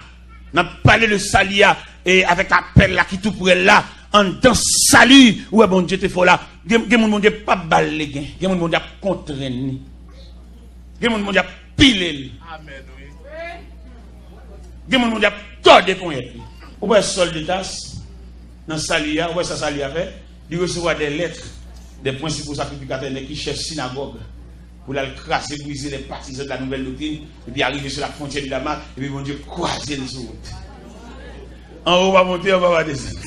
N ap pale de sali a, e avèk apèl la ki tou pre l la, anndan sali, ou wè Bondye te fè w la. Gen, gen moun Bondye p ap ba l legen. Gen moun Bondye ap kontrenn li. Gen moun Bondye ap pile l. Amèn, wi. Gen moun Bondye ap tòde ponyèt li. Ou wè Sòl de Tas, nan sali a, ou wè sa sali a fè? Li resevwa de lèt de prensipal sakrifikatè, nèg ki chèf sinagòg, pou l al kraze brize les partisans de la nouvelle doctrine, epi arive sou la frontière de Damas, epi Bondye kwaze l sou wout. Anwo pa monte, anba pa desann.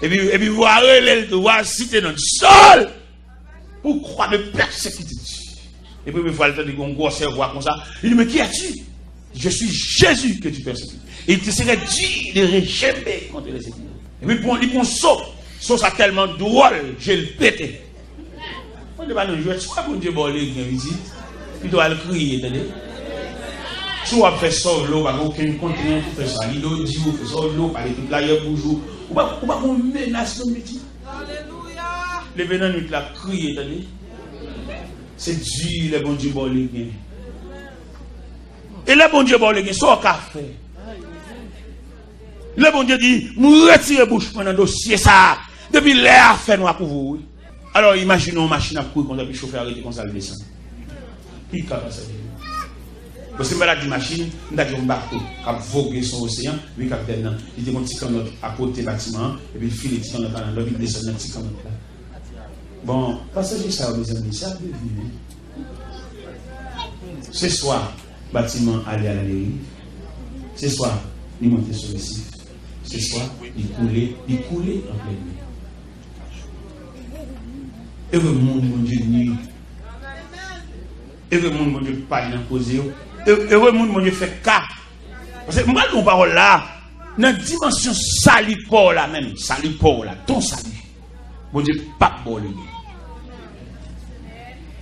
Epi, epi vwa rele l tou, vwa site non, Sòl! Pourquoi me persécutes-tu? E premye fwa l tande yon gwosè vwa konsa, li di, mais qui es-tu? Je suis Jésus que tu persécutes. Et il te serait dur de rejeter contre les ennemis. Epi bon, li pran so, so sa tèlman dwòl, je l pete. Bondye pa nan jwèt, swa Bondye ba w legen vizit, pito al kriye, tande. Si w ap fè sa w vle, ou pa gen okenn kontrent pou fè sa. Li do di w, fè sa w vle, ou pale tout layè bouch ou. Ou pa, ou pa gen menas non, piti. Leve nan nwit la, kriye, tande. Se di lè Bondye ba w legen. E lè Bondye ba w legen, sa w ka fè? Lè Bondye di, "M retire bouch mwen nan dosye sa a," depi lè a fè nwa kouvri w, wi. Alò, imajine yon machin ap kouri konsa, epi chofè a rete konsa, l desann. Ki ka pase? Bon, si m pa ta di machin, m ta di yon bato k ap voge sou oseyan, epi kapitèn nan, li te gen yon ti kannòt akote batiman an, epi l file ti kannòt la nan lòt, li desann nan ti kannòt la. Bon, pasaje sa yo, mezanmi, sa ap devni, wi. Se swa batiman ale a la deriv, se swa li monte sou resif, se swa li koule, li koule an plèn mè. Ere moun Bondye nui. Ere moun Bondye pale nan koze yo. E- Ere moun Bondye fè ka. Paske m pral di yon pawòl la, nan dimansyon sali pa w la menm, sali pa w la, ton sali, Bondye p ap ba w li.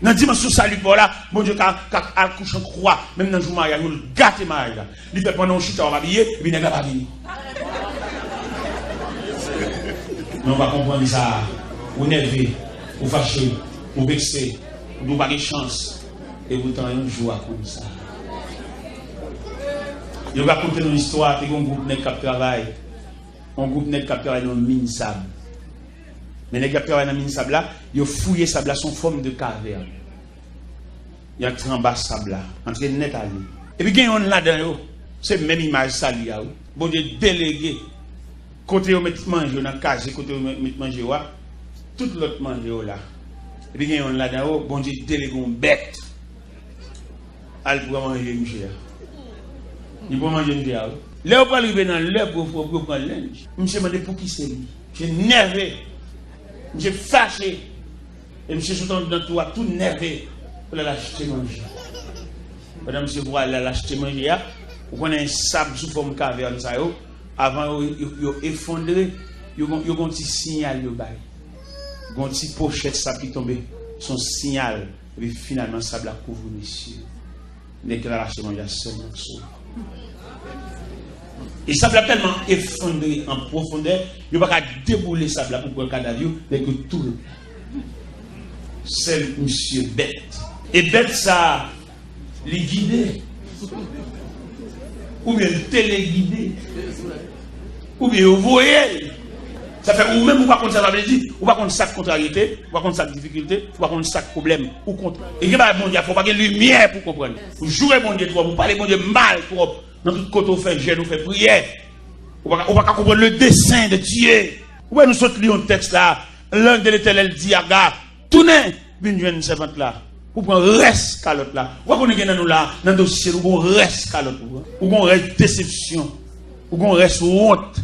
Nan dimansyon sali pa w la, Bondye ka, ka al kouche an kwa, menm nan jou maryaj ou, l gate maryaj la. Li fè pandan w chita w ap abiye, epi nèg la pa vini. Men w pa konprann sa. Ou nève, ou fache, ou vekse, ou di w pa gen chans. E poutan yon jou w a konn sa. Yo ka konte nou istwa, te gen yon gwoup nèg k ap travay. Yon gwoup nèg k ap travay nan yon min sab. Men nèg k ap travay nan min sab la, yo fouye sab la, se yon fòm de kavèn. Y antre anba sab la, antre nèt ale. Epi gen yonn ladan yo, se menm imaj sali a, wi. Bondye delege kote yo met manje yo nan kaze, kote yo met manje yo a, tout lòt manje yo la. Epi gen yonn ladan yo, Bondye delege yon bèt al pran manje misye a. Li pran manje misye a, wi. Lè yo pral rive nan lè pou yo, pou yo pran lenj, misye mande pou ki se li. Misye nève. Misye fache. E misye sot anndan tou a tou nève pou l al achte manje. Pandan misye pral al achte manje a, ou konnen sab sou fòm kavèn sa yo, avan yo, yo, yo efondre, yo gon, yo gon ti siyal yo bay. Gon ti pochèt sab ki tonbe, se yon siyal. Epi finalman, sab la kouvri misye. Nèg ki al achte manje a sèlman k sove. E sab la tèlman efondre an pwofondè, yo pa ka deboule sab la pou pran kadav yo, nèg yo tou ret la. Sèl misye bèt. E bèt sa a, li gide. Oubyen l telegide. Oubyen yo voye l. Sa fè ou menm ou pa konn sa sa vle di. Ou pa konn sa k kontraryete, ou pa konn sa k difikilte, ou pa konn sa k pwoblèm. Ou kont. E gen bagay Bondye ap fè, ou pa gen limyè pou konprann. Ou joure Bondye twòp, ou pale Bondye mal twòp. Nan tout kote ou fè jèn, ou fè priyè. Ou pa ka, ou pa ka konprann le dessein de Dieu. Ou wè nou sot li yon tèks la, l'ange de l'Éternel dit à Agar, tounen, vin jwenn sèvant la. Pou pran rès kalòt la. Ou pa konnen gen nan nou la, nan dosye nou, gon rès kalòt ou pran. Ou gon rès desepsyon. Ou gon rès wont.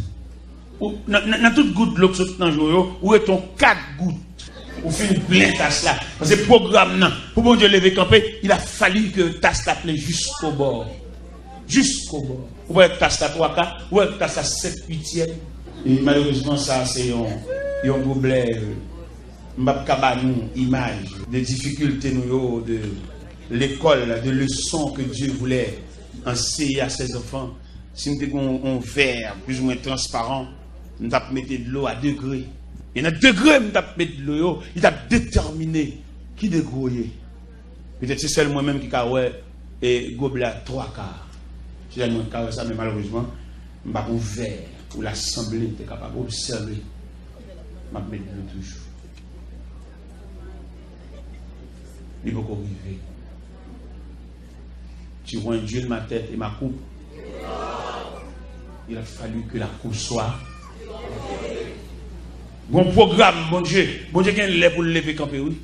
Ou, nan, nan, nan tout gout dlo k sot nan je w yo, ou ret yon kat gout. Ou fin plen tas la. Paske pwogram nan, pou Bondye leve kanpe, il a fallu que tas la plen jusqu'au bord. Jusqu'au bord. Ou wè tas la twa ka, ou wè tas la sèt uityèm. E malerezman, sa se yon, yon goblè. M p ap ka ba nou imaj de difikilte nou yo, de lekòl, de leson que Dieu voulait enseigner à ses enfants. Si m te gen yon, yon vè plizoumwen transparan, m t ap mete dlo a degre. E nan degre m t ap met dlo yo, li t ap detèmine ki degre w ye. Petèt se sèl mwen menm ki ka wè, e, goblè a twa ka. Se sèl mwen ki ka wè sa, men malerezman, m pa gon vè pou lasanble te kapab obsève. M ap met dlo toujou. Li poko rive. Tu vois un Dieu de ma tête et ma coupe. Il a fallu que la cour soit. Gon pwogram, Bondye. Bondye gen lè pou l leve kanpe, wi.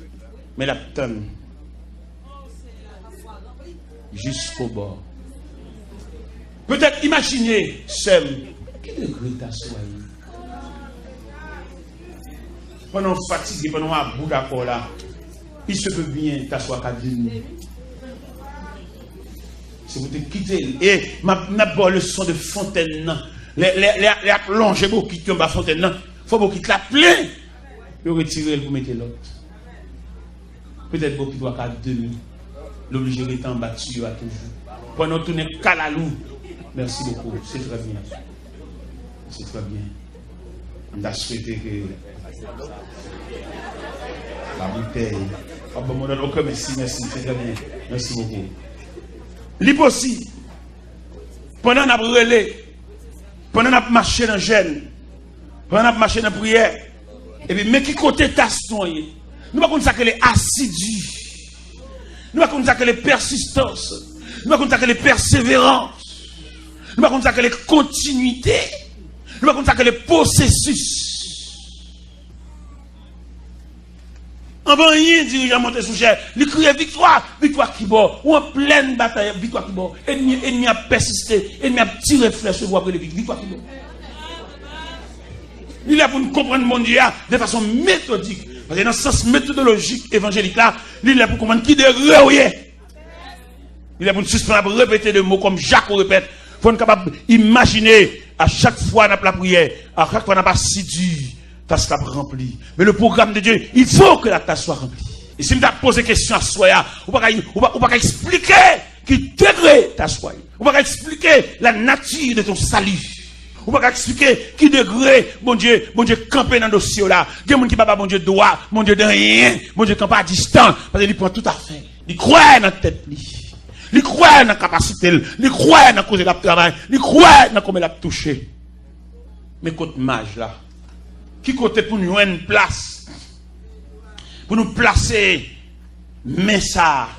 Men l ap tann. Jusqu'au bout. Petèt, imajine, sè m, ki degre taswa ye? Pandan w fatige, pandan w about akò la, il se peut bien taswa ka vini. Se pou te kite l. E m ap, m ap ba w leson de fontèn nan. Lè, lè, lè, lè y ap lonje bokit yo anba fontèn nan, fò bokit la plen. Yo retire l pou mete lòt. Petèt bokit ou a ka demi. L oblije rete anba tiyo a toujou. Pandan w tounen kalalou. Merci beaucoup. C'est très bien. C'est très bien. M ta swete ke la boutèy. Ap ban m lòt. Ok, mèsi, mèsi. C'est très bien. Merci beaucoup. Li posib. Pandan n ap rele, pandan n ap mache nan jèn, pandan n ap mache nan priyè, epi men ki kote tas nou an ye. Nou pa konn sa k rele asidi. Nou pa konn sa k rele pèsistans. Nou pa konn sa k rele pèseverans. Nou pa konn sa k rele kontinite. Nou pa konn sa k rele pwosesis. Anvan anyen, dirijan monte sou chè, li kriye, "Viktwa! Viktwa ki bò?" Ou an plèn batay, viktwa ki bò? Enmi, enmi ap pèsiste, enmi ap tire flèch sou ou, w ap rele, "Viktwa ki bò?" Li lè pou n konprann Bondye a de fason metodik. Paske nan sans metodolojik evanjelik la, li lè pou konprann ki degre w ye. Li lè pou n sispann ap repete de mo kòm Jako repèt. Fò n kapab imajine a chak fwa n ap lapriyè, a chak fwa n ap asidi, tas la ap ranpli. Men le programme de Dieu, il faut que la tasse soit remplie. E si m ta poze kesyon aswè a, ou pa ka, ou pa, ou pa ka eksplike ki degre taswa ye. Ou pa ka eksplike la nature de ton salut. Ou pa ka eksplike ki degre Bondye, Bondye kanpe nan dosye w la. Gen moun ki pa ba Bondye dwa, Bondye de anyen, Bondye kanpe a distan, paske li pran tout afè. Li kwè nan tèt li. Li kwè nan kapasite l. Li kwè nan kote l ap travay. Li kwè nan kòman l ap touche. Men kot maj la. Ki kote pou n jwenn plas? Pou nou plase men sa a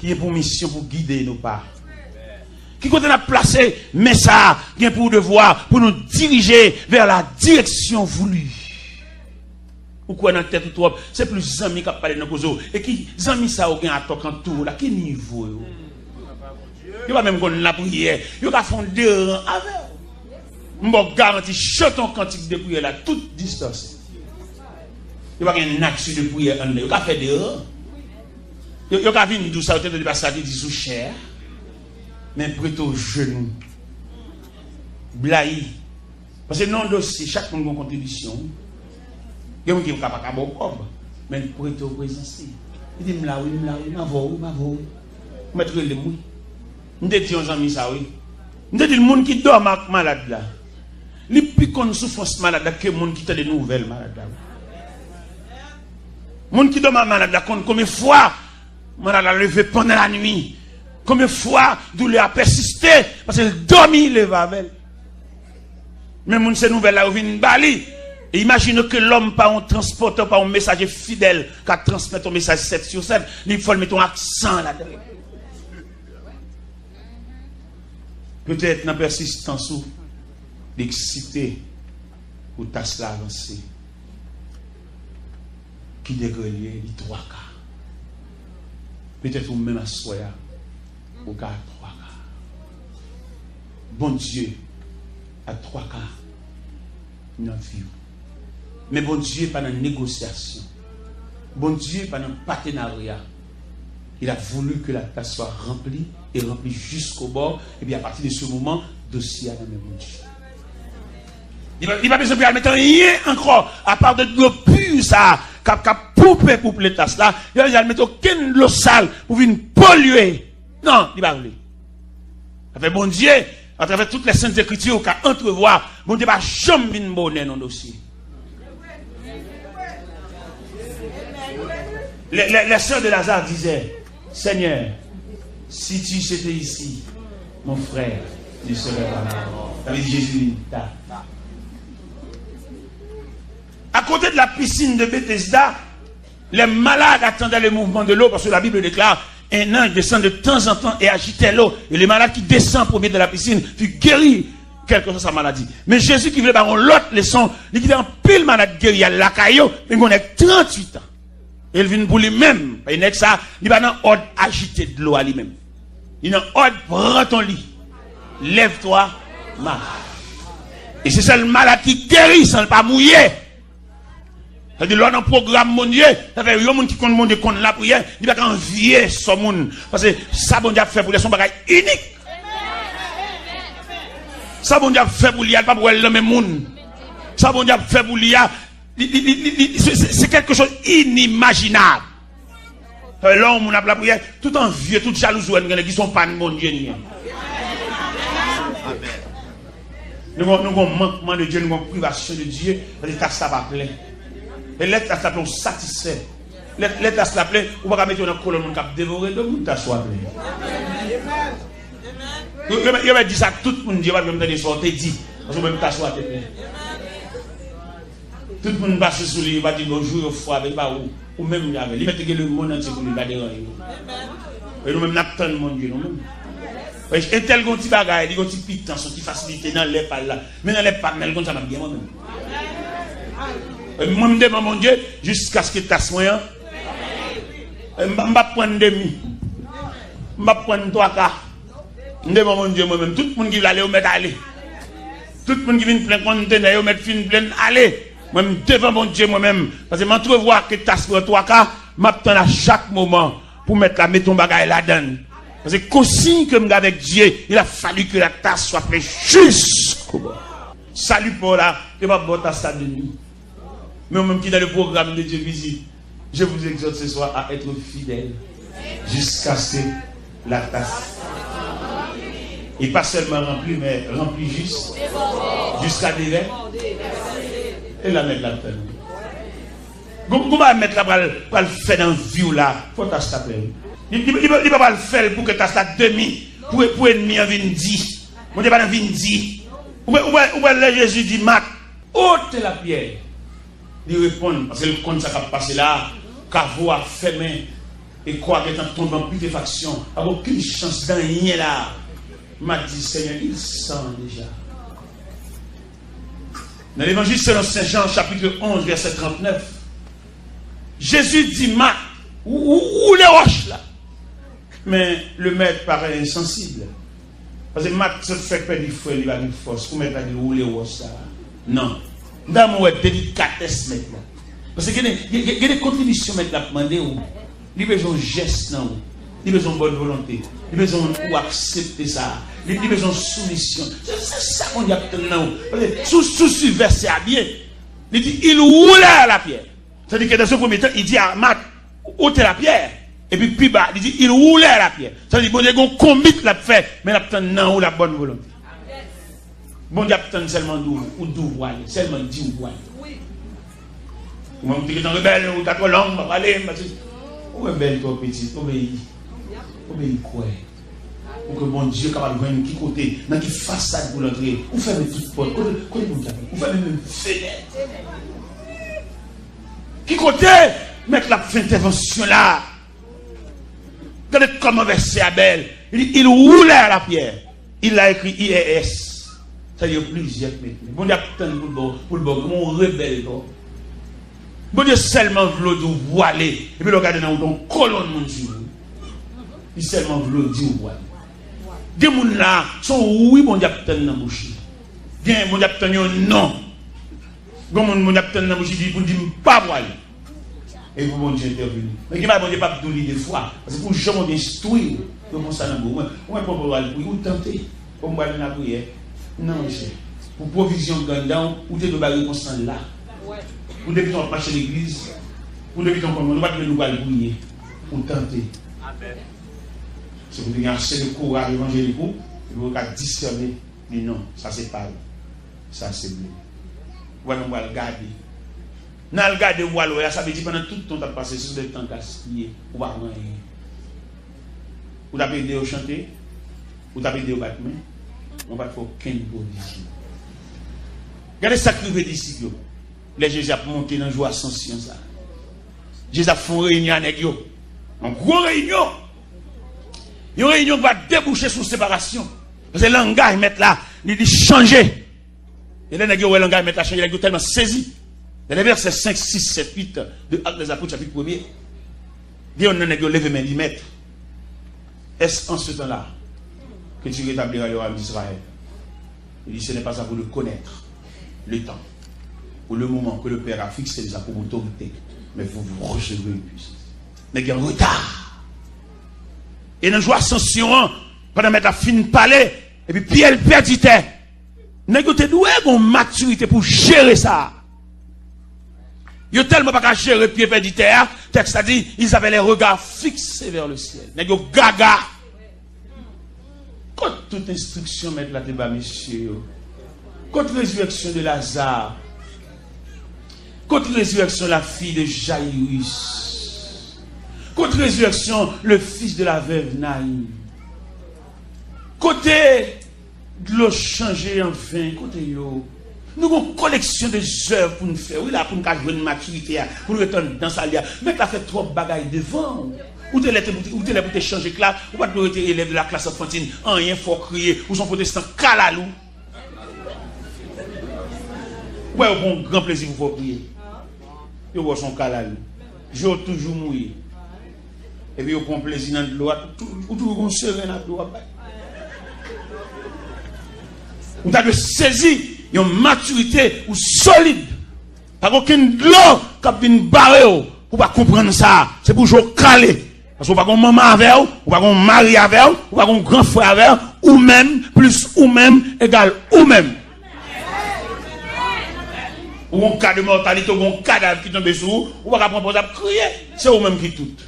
ki gen pou misyon pou gide nou pa. Ki kote n ap plase men sa a gen pou devwa pou nou dirije vers la direction voulue? Ou kwè nan tèt ou twòp, se plis zanmi k ap pale nan koze w. E ki zanmi sa yo gen atò k antoure w la? Ki nivo yo? Yo pa menm konn lapriyè. Yo ka fè yon deran avè w. M ba w garanti, chante yon kantik de priyè la, tout distans. Yo pa gen nati de priyè anndan. Yo ka fè deran. Yo, yo ka vin di w sa yo te tande pastè a te di sou chè a. Men prete w jenou. Blayi. Paske nan yon dosye, chak moun gen yon kontribisyon. Gen moun ki ka pa ka ba w kòb, men l prete w prezans li. Li di, "M la wi, m la wi, m avè w wi, m avè w wi. Ou mèt rele m wi." M te di yon zanmi sa wi. M te di l, moun ki dòmi ak malad la, li pi konn soufrans malad la ke moun ki tande nouvèl malad la wi. Moun ki dòmi ak malad la konn konbyen fwa malad la leve pandan lanwi. Konbyen fwa doulè a pèsiste, paske l dòmi, leve avè l. Men moun se nouvèl la yo vin ba li. E imajine ke lòm pa yon transpòtè, pa yon mesaje fidèl, ka transmèt yon mesaj sèt sou sèt, li fò l mete yon aksan ladan. Petèt nan pèsistans ou, li eksite pou tas la avanse. Ki degre l ye, li twaka. Petèt ou menm aswè a, ou ka twaka. Bondye a twaka nan vi w. Men Bondye pa nan negosyasyon. Bondye pa nan patenarya. Il a voulu que la tasse soit remplie et remplie jusqu'au bord. Epi apati de se moman, dosye a nan men Bondye. Li pa, li pa bezwen pou y al mete anyen ankò, apa de dlo pi sa a, k ap, k ap poupe, poupe tas la. Li pa bezwen al mete okenn dlo sal pou vin polye. Non, li pa vle. Afè Bondye, atravè tout les saintes écritures, ou ka antrevwa, Bondye pa janm vin bonè nan dosye. Les, les, les sœurs de Lazare disaient, Seigneur, si tu étais ici, mon frère ne serait pas mort. Sa vle di Jezi vin ta. À côté de la piscine de Bethesda, les malades attendaient le mouvement de l'eau, parce que la Bible déclare, un ange descend de temps en temps et agitait l'eau. Et les malades qui descendent pour venir dans la piscine furent guéris. kèlkeswa sa maladi. Men Jezi ki vle ba yon lòt leson, li kite anpil malad geri al lakay yo, men gen yon nèg tranntuit an. E l vin pou li menm. Paske nèg sa, li pa nan òd ajite dlo a li menm. Li nan òd pran ton li. Lève-toi, marche. E se sèl malad ki geri san l pa mouye. Sa di lè w nan pwogram Bondye, sa fè yon moun ki konn Bondye konn lapriyè, li pa ka anvye sò moun. Paske sa Bondye ap fè pou li a, se yon bagay inik. Sa Bondye ap fè pou li a, li p ap wè l nan men moun. Sa Bondye ap fè pou li a, li, li, li, li, li, se, se, se quelque chose inimaginable. Sa vle lè yon moun ap lapriyè, tout anvye, tout jalouzi w wè n gen, ki se yon pa n Bondye n ye. Nou gon, nou gon mankman de Dye, nou gon privasyon de Dye, paske tas la pa plen. E lè tas la plen, ou satisfè. Lè, lè tas la plen, ou pa ka mete w nan kolonn moun k ap devore do moun tas ou a plen. Yo, yo, yo mèt di sa ak tout moun, Dye pa t menm tande sa w te di, paske ou menm tas ou a te plen. Tout moun pase sou li, yo pa di bonjou, yo frape, li pa ou. Ou menm li avè. Li mèt te gen lemonn antye pou li, li pa deranje ou. E nou menm, n ap tann Bondye, nou menm. Entèl gon ti bagay, li gon ti pitans, yon ti fasilite nan lè pa l la. Men nan lè pa m nan, li konn sa m ap gen mwen menm. E mwen, m devan Bondye, jiskaske tas mwen an. E m, m p ap pran demi. M p ap pran twa ka. M devan Bondye, mwen menm. Tout moun ki vle ale, yo mèt ale. Tout moun ki vin plen kontenè yo mèt fin plen ale. Mwen, m devan Bondye, mwen menm. Paske m antrevwa ke tas pran twa ka, m ap tann a chak moman pou mèt la mete yon bagay ladan l. Paske konsiy ke m gen avèk Dye, il a fallu que la tasse soit pleine jusqu'au bord. Sali pa w la, yo p ap ba w tas la demi. Men ou menm ki dans le programme de Dieu, vizit. Je vous exhorte ce soir à être fidèles jusqu'à ce que la tasse. Et pas seulement remplie, mais remplie juste, jusqu'à déver. E la mèt la tann. Gon, gon bagay mèt la pral, pral fè nan vi w la, fò tas la plen. Li, li, li, li pa pral fè l pou ke tas la demi, pou, pou ènmi an vin di. Bondye pa nan vin di. Ou wè, ou wè, ou wè lè Jezi di Mat, ôtez la pierre. Li reponn, paske l konn sa k ap pase la a. Kavo a fèmen e kò a gentan tonbe an pitefaksyon. Pa gen okenn chans de anyen la a. M a di, Senyè, il sent déjà. Nan Levanjil selon Sen Jan, chapit onz, vèsè trannèf, Jezi di Mat, ou, ou, woule wòch la. Men le mèt parèt ensansib. Paske Mat sot fèk pèdi frè li, pa gen fòs pou mèt la di l woule wòch sa a. Non. M ta renmen wè delikatès mèt la. Paske gen de, gen, gen, gen de kontribisyon mèt la ap mande w. Li bezwen yon jès nan ou. Li bezwen yon bòn volonte. Li bezwen ou aksepte sa. Li, li bezwen yon soumisyon. Se, se sa Bondye ap tann nan ou. Paske si w, si w swiv vèsè a byen, li di, ils roulèrent la pierre. Sa di ke dans un premier temps, il dit à Marthe, ôtez la pierre. Epi pi ba, li di, ils roulèrent la pierre. Sa di, Bondye gon konbit l ap fè, men l ap tann nan ou la bòn volonte. Bondye ap tann sèlman di w, ou di w pwale, sèlman di w pwale. Ou menm te gentan rebèl, ou ta twò long, pa pale, m pa ti. Ou rebèl twò pitit, obeyi. Obeyi kwè. Pou ke Bondye kapab jwenn ki kote, nan ki fasad pou l antre. Ou fèmen tout pòt. Kote, kote Bondye ap, ou fèmen menm fenèt. Ki kote mèt la ap fè entèvansyon la? Gade kòman vèsè a bèl. Li di, ils roulèrent la pierre. Il a écrit I R S. Sa yo plizyè k mete. Bondye ap tann pou l ba w, pou l ba w, kòman w rebèl, non? Bondye sèlman vle w di w pwale. Epi lè w gade nan ou, gen yon kolonn moun swiv ou. Li sèlman vle w di w pwale. Gen moun la, se yon wi Bondye ap tann nan bouch li. Gen Bondye ap tann yon non. Gen moun Bondye ap tann nan bouch li pou l di, m pa pwale. E pou Bondye entèvini. Men gen bagay Bondye p ap di w li de fwa. Paske pou jan Bondye enstwi w, yo pran sa nan men w. Ou wè, ou wè pwopo al priye, ou tante. Ou m pral nan lapriyè. Non, monchè. Pou pwovizyon grann dan w, ou te dwe bay repons lan la. Ou depi tan w ap mache legliz, ou depi tan w konn, ou pa t dwe di w pral priye. Ou tante. Se pou te gen ase de kouraj evanjelik ou, epi ou ka disène, di non, sa se pa l. Sa se vle. Ou wè, nou pral gade. Nan al gade, ou al wè a, sa vle di pandan tout tan w t ap pase, se de tan gaspiye, ou pa pran anyen. Ou t ap ede yo chante, ou t ap ede yo bat men, men w pa t fè okenn pwovizyon. Gade sa k rive disip yo, lè Jezi ap monte nan jou Asansyon sa. Jezi ap fè yon reyinyon a nèg yo. Yon gwo reyinyon. Yon reyinyon ki va debouche sou separasyon. Paske langaj mèt la, Li, li chanje. E lè nèg yo wè langay mèt la chanje, nèg yo tèlman sezi. Nan vèsè senk, sis, sèt, uit de Actes des Apôtres, chapit premye, gen yonn nan nèg yo leve men li, mèt. Est-ce en ce temps-là que tu rétabliras le royaume d'Israël? Il dit, ce n'est pas à vous de connaître le temps ou le moment que le Père a fixé déjà pour votre autorité, mais vous, vous recevrez une puissance. Nèg yo an reta. E nan jou asansyon an, pandan mèt la fin pale, epi Pyè pèdi tè. Nèg yo te dwe gen yon matirite pou jere sa. Yo tèlman pa ka jere Pyè pèdi tè a, tèks la di, ils avaient les regards fixés vers le ciel. Nèg yo gaga. Kot tout enstriksyon mèt la te ba mesye yo? Kot rezireksyon de Lazare? Kot rezireksyon la fille de Jairus? Kot rezireksyon le fils de la veuve Naïm? Kote dlo chanje an ven? Kote yo? Nou gon koleksyon de zèv pou n fè, wi, la, pou n ka jwenn matirite a, pou n ret anndan sa li a. Mèt la fè twòp bagay devan w. Ou te lè te, ou te lè pou te chanje klas, ou pa t dwe rete elèv de la classe enfantine, anyen fè w kriye, ou se yon pwotestan kalalou. Ou wè, yo pran yon gran plezi pou fè w kriye. Yo wè w se yon kalalou. Je w toujou mouye. Epi yo pran plezi nan dlo a, ou tou-, ou toujou gon seren nan dlo a bay. Ou ta dwe sezi yon matirite ou solid. Pa gen okenn dlo k ap vin bare w pou w pa konprann sa. Se pou je w kale. Paske w pa gen manman avè w, ou pa gen mari avè w, ou pa gen gran frè avè w, ou menm plis ou menm egal ou menm. Ou gen ka de mòtalite, ou gen yon kadav ki tonbe sou ou, ou pa ka pran pòz ap kriye. Se ou menm ki tout.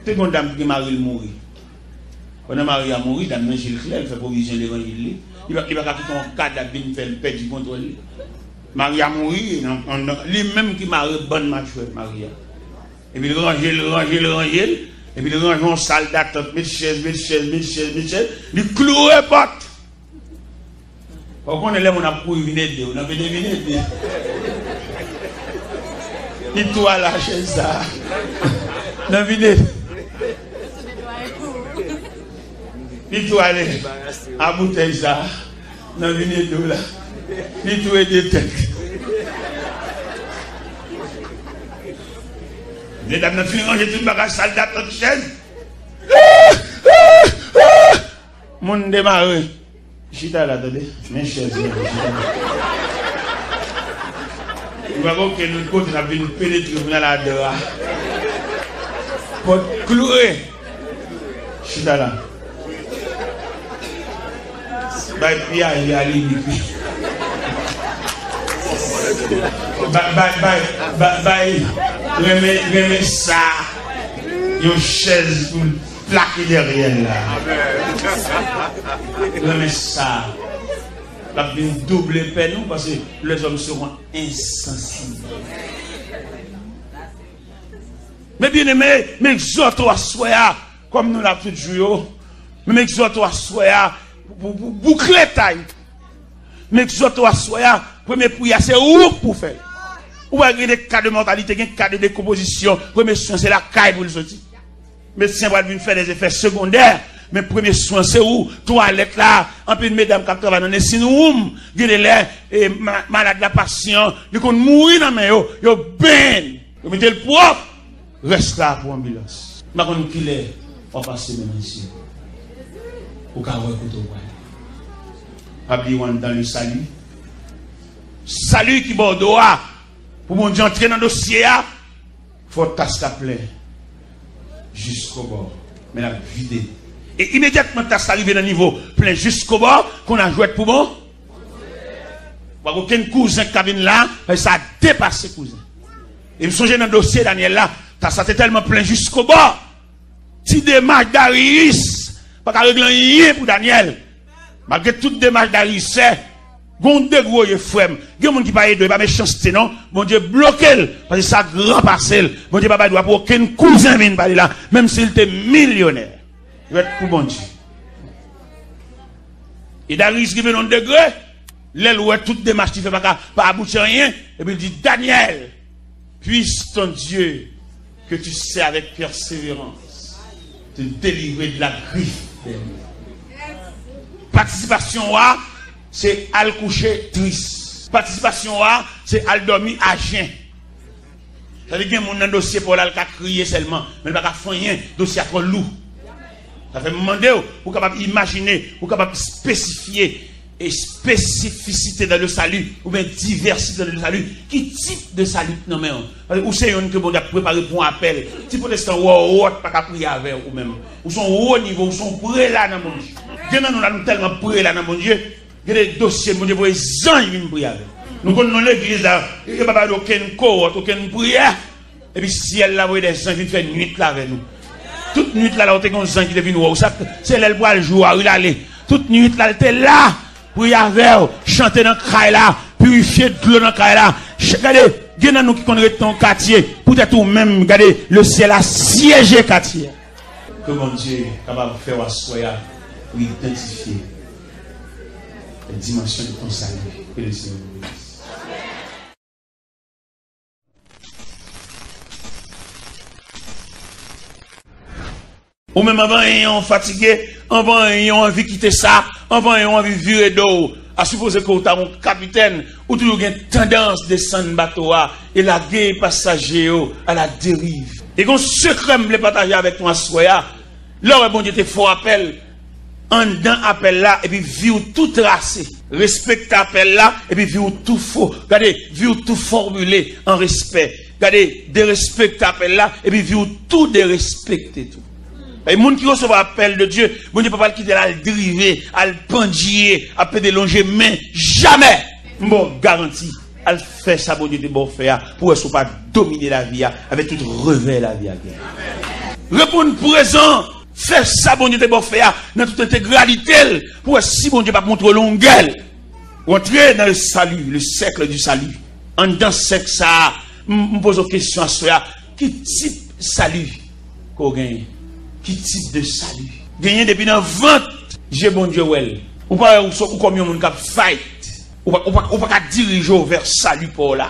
Te gen yon dam ki gen mari l mouri. Pandan mari a mouri, dam nan je l klè, l fè pwovizyon levanjil li. Li pa, li pa ka kite yon kadav vin fè l pèdi kontwòl li. Mari a mouri, nan, nan, nan, li menm ki mare bann machwè mari a. Epi l ranje l, ranje l, ranje l. Epi l ranje yon sal datant, met chèz, met chèz, met chèz, met chèz. Li kloure pòt. Ou konnen lè moun ap kouri vin ede w, nan vin, vin ede. Li tou ale a chèz sa. Nan vin ede. Li tou ale a boutèy sa. Nan vin ede w la. Li tou ede tèt. Medam nan fin ranje tout bagay, sal datant, chèz. Moun demare. Chita la, tande. Men chèz mwen, chita la. Ou pa gen okenn lòt kote n ap vin penetre pou n al a dra. Pòt kloure. Chita la. Bay pye a, li a limit li. Bay, bay, bay, bay, bay, renmen, renmen sa. Yon chèz pou l plake dèyè l la. Renmen sa. L ap vin double pèn nou, paske les hommes seront insensibles. Men byeneme, m egzòte w aswè a, kòm nou la tout jou yo, men m egzòte w aswè a, pou, pou, pou boukle tay. M egzòte w aswè a, premye pri a, se ou k pou fè l. Ou wè, gen de ka de mòtalite, gen ka de dekonpozisyon, premye swen se lakay pou l soti. Medsen pral vin fè de efè segondè, men premye swen se ou, twalèt la, anpil medam k ap travay nan nursing room, gen de lè, e, ma-, malad la, pasyan, li konn mouri nan men yo, yo benyen l, yo mete l pwòp, rès la pou anbilans. M pa konn kilè w ap pase men nan zye w. Ou ka wè kote w prale. Pa bliye w anndan le sali. Sali ki bò w do a. Pou Bondye antre nan dosye a, fò tas la plen jiskobò. Men l ap vide. E imedyatman tas la rive nan nivo plen jiskobò, kounye a jwèt pou bon. Pa gen okenn kouzen k ka vin la, paske sa depase kouzen. E m sonje nan dosye Danyèl la, tas la te tèlman plen jiskobò. Ti demach Dariyis pa ka regle anyen pou Danyèl. Malgre tout demach Dariyis fè, gen yon degre w ye, frè m. Gen moun ki pa ede w, e pa mechanste non. Bondye bloke l, paske sa gran pase l. Bondye pa bay dwa pou okenn kouzen vin pale la, menm si l te milyonè. Rèt pou Bondye. E Dariyis rive nan yon degre, lè l wè tout demach li fè pa ka, pa abouti anyen, epi l di, Danyèl, puisse ton Dieu que tu sers avec persévérance te délivrer de la griffe des lions. Patisipasyon w a, se al kouche tris. Patisipasyon w a, se al dòmi ajen. Sa vle di gen moun nan dosye pa w la, l ka kriye sèlman, men l pa ka fè anyen, dosye a twò lou. Sa fè m mande w, pou w kapab imajine, pou w kapab espesifye, espesifisite dans le salut, oubyen divèsite dans le salut. Ki tip de sali k nan men w? Paske ou se youn ke Bondye ap prepare pou yon apèl. Ti pwotestan wòwòt pa ka priye avè w ou menm. Ou se yon wo nivo, ou se yon prela nan Bondye. Gen nan nou la, nou tèlman prela nan Bondye, gen de dosye Bondye voye zanj vin priye avè w. Nou konn nan legliz la, yo pa ba nou okenn kowòt, okenn priyè. Epi syèl la voye de zanj vin fè nwit la avè nou. Tout nwit la, la, ou te gen yon zanj ki te vin wè w. Sa, se lè l pral jou a, wi, l ale. Tout nwit la, l te la, priye avè w, chante nan kay la, pirifye dlo nan kay la. Ch-, gade, gen nan nou ki konn ret nan yon katye, poutèt ou menm, gade, le syèl a syeje katye a. Ke Bondye kapab fè w aswè a pou idantifye la dimension de ton salut. Que le Seigneur vous bénisse. Ou menm anvan yon fatige, anvan yon anvi kite sa, anvan yon anvi vire do w. A sipoze ke w ta yon kapitèn, ou toujou gen tandans desann bato a e lage pasaje yo a la deriv. E gon sekrè m vle pataje avèk nou aswè a. Lè w wè Bondye te fè w apèl, anndan apèl la, epi vi w tou trase. Respekte apèl la, epi vi w tou fo. Gade, vi w tou fòmile an respè. Gade, derespekte apèl la, epi vi w tou derespekte tou. E moun ki resevwa apèl de Dye, Bondye pa pral kite l al drive, al pandye, ap pede lonje men, jamè! M ba w garanti. Al fè sa Bondye te ba w fè a, pou wè si w pa domine lavi a, avèk tout revè lavi a gen. Reponn prezan, fè sa Bondye te ba w fè a, nan tout entegralite l, pou wè si Bondye p ap montre w longè l. Ou antre nan le salut, le cercle du salut. Anndan sèk sa a, m, m poze w kesyon aswè a, ki tip sali ke w genyen? Ki tip de sali? Genyen depi nan vant, je Bondye wè l. Ou pa wè ou, ou kòm yon moun k ap fight. Ou pa, ou pa, ou pa ka dirije w vè sali pa w la.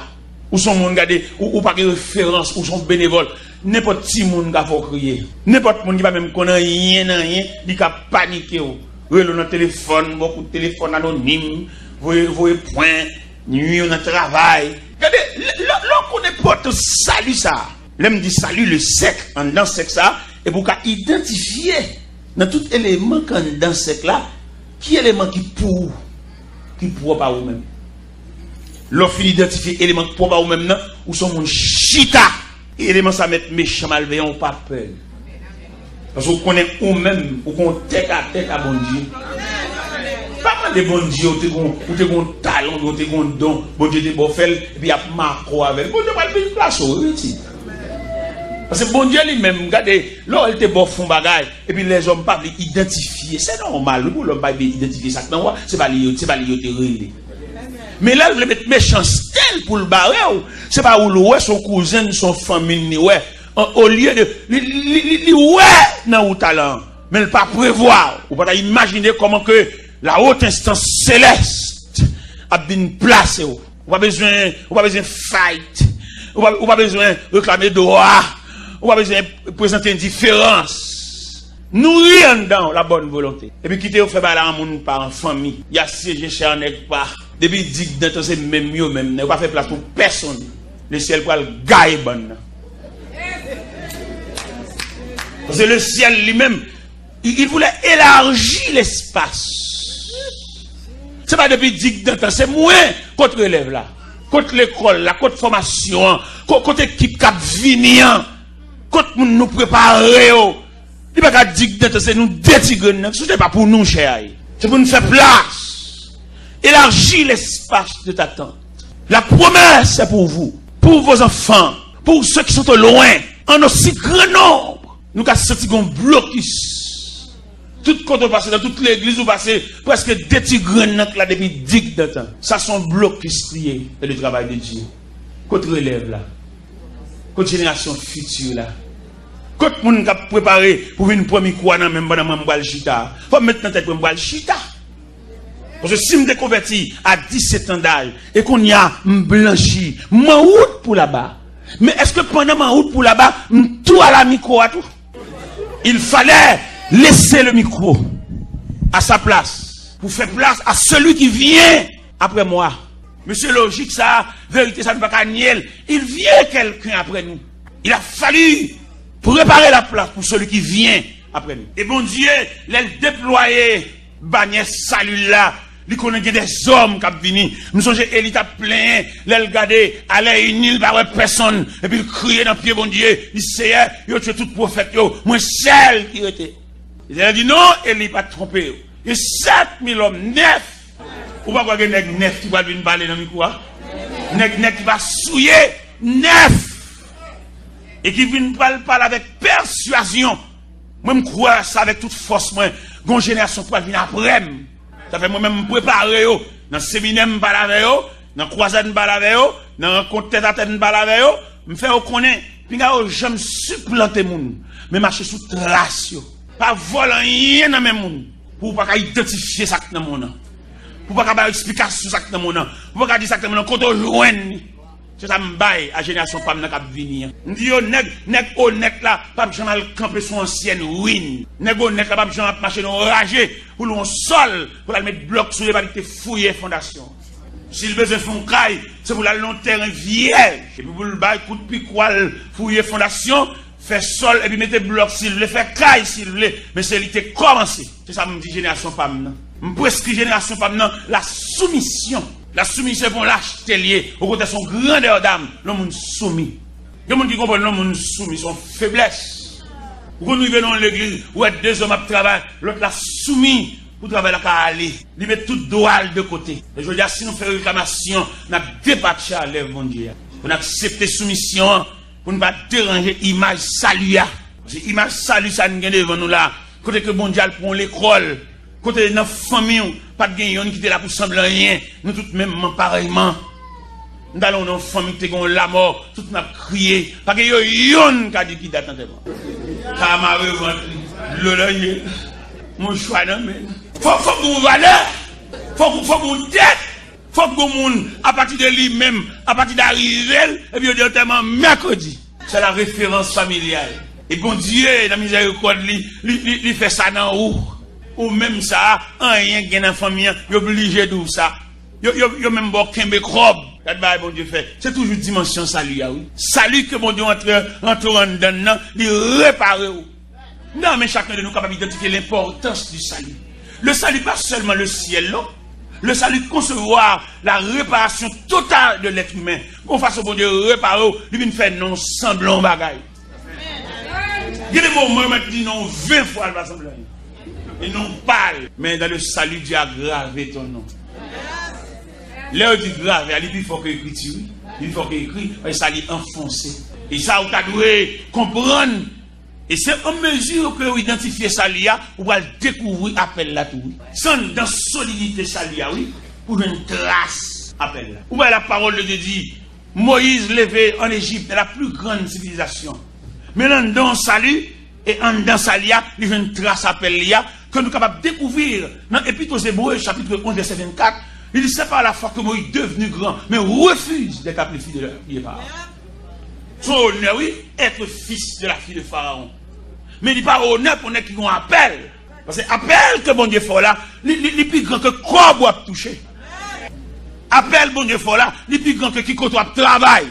Ou se yon moun, gade, ou, ou pa gen referans, ou se yon benevòl. Nenpòt timoun ka fè w kriye. Nenpòt moun ki pa menm konn anyen nan anyen, li ka panike w. Rele w nan telefòn, ba w kout telefòn anonim, voye, voye pwen, nwi w nan travay. Gade, lè, lè, lè w konn enpòtans sali sa a. Lè m di sali, le sèk, anndan sèk sa a, epi w ka idantifye nan tout eleman k anndan sèk la, ki eleman ki pou ou, ki pwòp a ou menm. Lè w fin idantifye eleman k pwòp a ou menm nan, ou se yon moun chita. E eleman sa mèt mechan malveyan, ou pa pè. Paske ou konnen ou menm, ou gon tèt a tèt a Bondye. Pa mande Bondye, ou te gon, ou te gon talan, ou te gon don, Bondye te ba w fè l, epi y ap make w avè l. Bondye pral vin plase w, wi, ti. Paske Bondye li menm, gade, lè w wè l te ba w fè yon bagay, epi lèzòm pa vle idantifye, se nòmal, wi, pou lòm pa vle idantifye sa k nan ou a, se pa li yo, se pa li yo te rele. Men lè l vle met mechanste l pou l bare w, se pa ou l wè, se yon kouzen l, se yon fanmi l li wè. An, olye de, li, li, li, li wè nan ou talan an, men l pa prevwa. Ou pa ta imajine kòman ke la haute instance céleste ap vin plase w. Ou pa bezwen, ou pa bezwen fight. Ou pa, ou pa bezwen reklame dwa. Ou pa bezwen prezante endiferans. Nouri anndan w la bòn volonte. Epi kite yo fè bagay la an moun pa, an fanmi. Y a syeje chè an nèg pa. Depi digdantan se menm yo menm nan. Yo pa fè plas pou pèsonn. Le syèl pral gaye bann nan. Paske le syèl li menm, il, il voulait élargir l'espace. Se pa depi digdantan, se mwen kot relèv la, kot lekòl la, kot fòmasyon an, ko-, kot ekip k ap vini an, kot moun nou prepare yo. Li pa ka digdantan, se nou de ti grenn nan. Sou tè pa pou nou chè a ye. Se pou nou fè plas. Élargis l'espace de ta tente. La promesse est pour vous, pour vos enfants, pour ceux qui sont au loin, en aussi grand nombre. Nou ka santi gon blokis. Tout kote w pase, nan tout legliz ou pase, prèske de ti grenn nan k la depi digdantan. Sa se yon blokis li ye, dans le travail de Dieu. Kot relèv la? Kot jenerasyon fiti la? Kot moun k ap prepare pou vin pran mikwo a nan men m pandan mwen m pral chita? Fò m met nan tèt mwen m pral chita. Paske si m te konvèti a disèt an daj, e kounye a m blanchi, m an wout pou laba. Men èske pandan m an wout pou laba, m tou ala mikwo a tou? Il fallait laisser le micro à sa place. pour faire place à celui qui vient après moi. Mesye, lojik sa, verite sa, nou pa ka nye l. Il vient quelqu'un après nous. Il a fallu préparer la place pour celui qui vient après nous. E Bondye, lè l deplwaye banyè sali l la, li konnen gen dèzòm k ap vini. M sonje Eli t ap plenyen lè l gade alè ini, li pa wè pèsonn, epi l kriye nan pye Bondye, li, Seyè, yo tchwe tout pwofèt yo, mwen sèl ki rete. Letènèl di, non, Eli, pa twonpe w. Gen sèt mil òm nèf. Ou pa kwè gen nèg nèf ki pral vin pale nan mikwo a? Nèg, nèg ki pa souye, nèf. E ki vin pral pale avèk pèswazyon. Mwen, m kwè sa avèk tout fòs mwen. Gon jenerasyon pral vin apre m. Sa fè mwen menm, m prepare yo. Nan seminè, m pale avè yo. Nan kwazad, m pale avè yo. Nan rankont tètatèt, m pale avè yo. M fè yo konnen, pinga yo janm siplante moun, men mache sou tras yo. Pa vòlè anyen nan men moun pou w pa ka idantifye sa k nan men w nan. Pou w pa ka bay eksplikasyon sa k nan men w nan. Pou w pa ka di sa k nan men w nan, kote w jwenn li. Se sa m bay a jenerasyon pa m nan k ap vini an. M di yo, nèg, nèg onèt la p ap janm al kanpe sou ansyèn rin. Nèg onèt la p ap janm ap mache nan yon raje pou l yon sòl, pou l al met blòk sou li, epi l te fouye fondasyon. Si l bezwen fè yon kay, se pou l al nan yon tèren vyèj. Epi pou l bay kout pikwa l, fouye fondasyon, fè sòl, epi mete blòk si l vle, fè kay si l vle. Men se li te kòmanse. Se sa m di jenerasyon pa m nan. M preskri jenerasyon pa m nan la soumisyon. La soumisyon se pa yon lachte l ye. Okontrè, se yon grandè dam lè yon moun soumi. Gen moun ki konprann lè yon moun soumi, se yon feblès. Ou konn rive nan yon legliz, ou wè de zòm ap travay, lòt la soumi pou travay la ka ale. Li met tout dwa l de kote. E jodi a, si nou fè reklamasyon, n ap depatche a lèv Bondye a. Pou n aksepte soumisyon an, pou n pa deranje imaj sali a. Se imaj sali sa n gen devan nou la. Kote ke Bondye al pran w lekòl, kote nan fanmi w, pa t gen yonn ki te la pou sanble anyen. Nou tout menm, man parèyman. M t al nan yon fanmi ki te gen yon lanmò, tout n ap kriye. Pa gen yo yonn ka di ki dat antèman. Ka mare vant li, dlo nan je l, mouchwa nan men l. Fòk, fòk gen yon valè. Fòk, fòk gen yon tèt. Fòk gen moun, apati de li menm, apati de arive l, epi yo di antèman mèkredi. Se la referans familyal. E Bondye, nan mizèrikòd li, li, li, li fè sa nan ou. Ou menm sa, anyen gen nan fanmi an, yo blije di w sa. Yo, yo, yo menm ba w kenbe kòb. Gad bagay Bondye fè. Se toujou dimansyon sali a, wi. Sali ke Bondye rantre, rantre w anndan l nan, li repare w. Non, men chacun de nous capable d'identifier l'importance du salut. Le salut, pas seulement le ciel, non. Le salut, concevoir la réparation totale de l'être humain. Gon fason Bondye repare w, li vin fè non sanble yon bagay. Gen de moman, mwen di non ven fwa, l pa sanble anyen. E non pa l. Men dans le salut, Dieu a gravé ton nom. Lè yo di grave a, li pi fò ke ekriti, wi. Li pi fò ke ekri, paske sa li anfonse. E sa ou ta dwe konprann. E se an mezi ke ou idantifye sali a, ou pral dekouvri apèl la tou, wi. Se anndan solidite sali a, wi, ou jwenn tras apèl la. Ou wè la pawòl de Dye di, Moyiz leve an Ejip, dans la plus grande civilisation. Men anndan yon sali, e anndan sali a, li jwenn tras apèl li a, ke nou kapab dekouvri nan Epître aux Hébreux, chapitre onze, verset vingt-quatre, li di, c'est par la foi que Moïse, devenu grand, mais refuse d'être appelé fils de la fille de Pharaon. Se yon onè, wi, être fils de la fille de Pharaon. Men li pa onè pou nèg ki gen yon apèl. Paske apèl ke Bondye fè w la, li, li, li pi gran ke kòb w ap touche. Apèl Bondye fè w la, li pi gran ke ki kote w ap travay.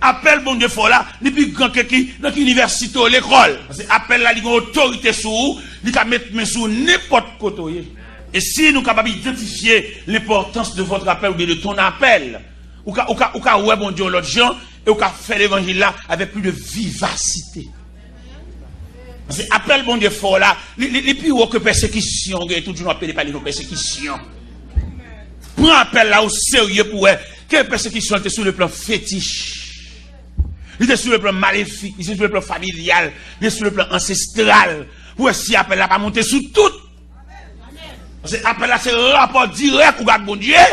Apèl Bondye fè w la, li pi gran ke ki, nan ki inivèsite w lekòl. Paske apèl la, li gen otorite sou ou, li ka met men sou ou nenpòt kote w ye. E si nou kapab idantifye l'importance de votre appel oubyen de ton appel, ou ka, ou ka, ou ka wè Bondye yon lòt jan, e ou ka fè levanjil la avèk plis de vivasite. Paske apèl Bondye fè w la, li, li, li pi wo ke pèsekisyon. Gen tout jou nou ap pede pale de pèsekisyon. Pran apèl la o serye pou wè ke pèsekisyon te sou le plan fetich. Li te sou le plan malefik, li te sou le plan familyal, li te sou le plan ansestral. Pou wè si apèl la pa monte sou tout. Paske apèl la se rapò dirèk ou ak Bondye.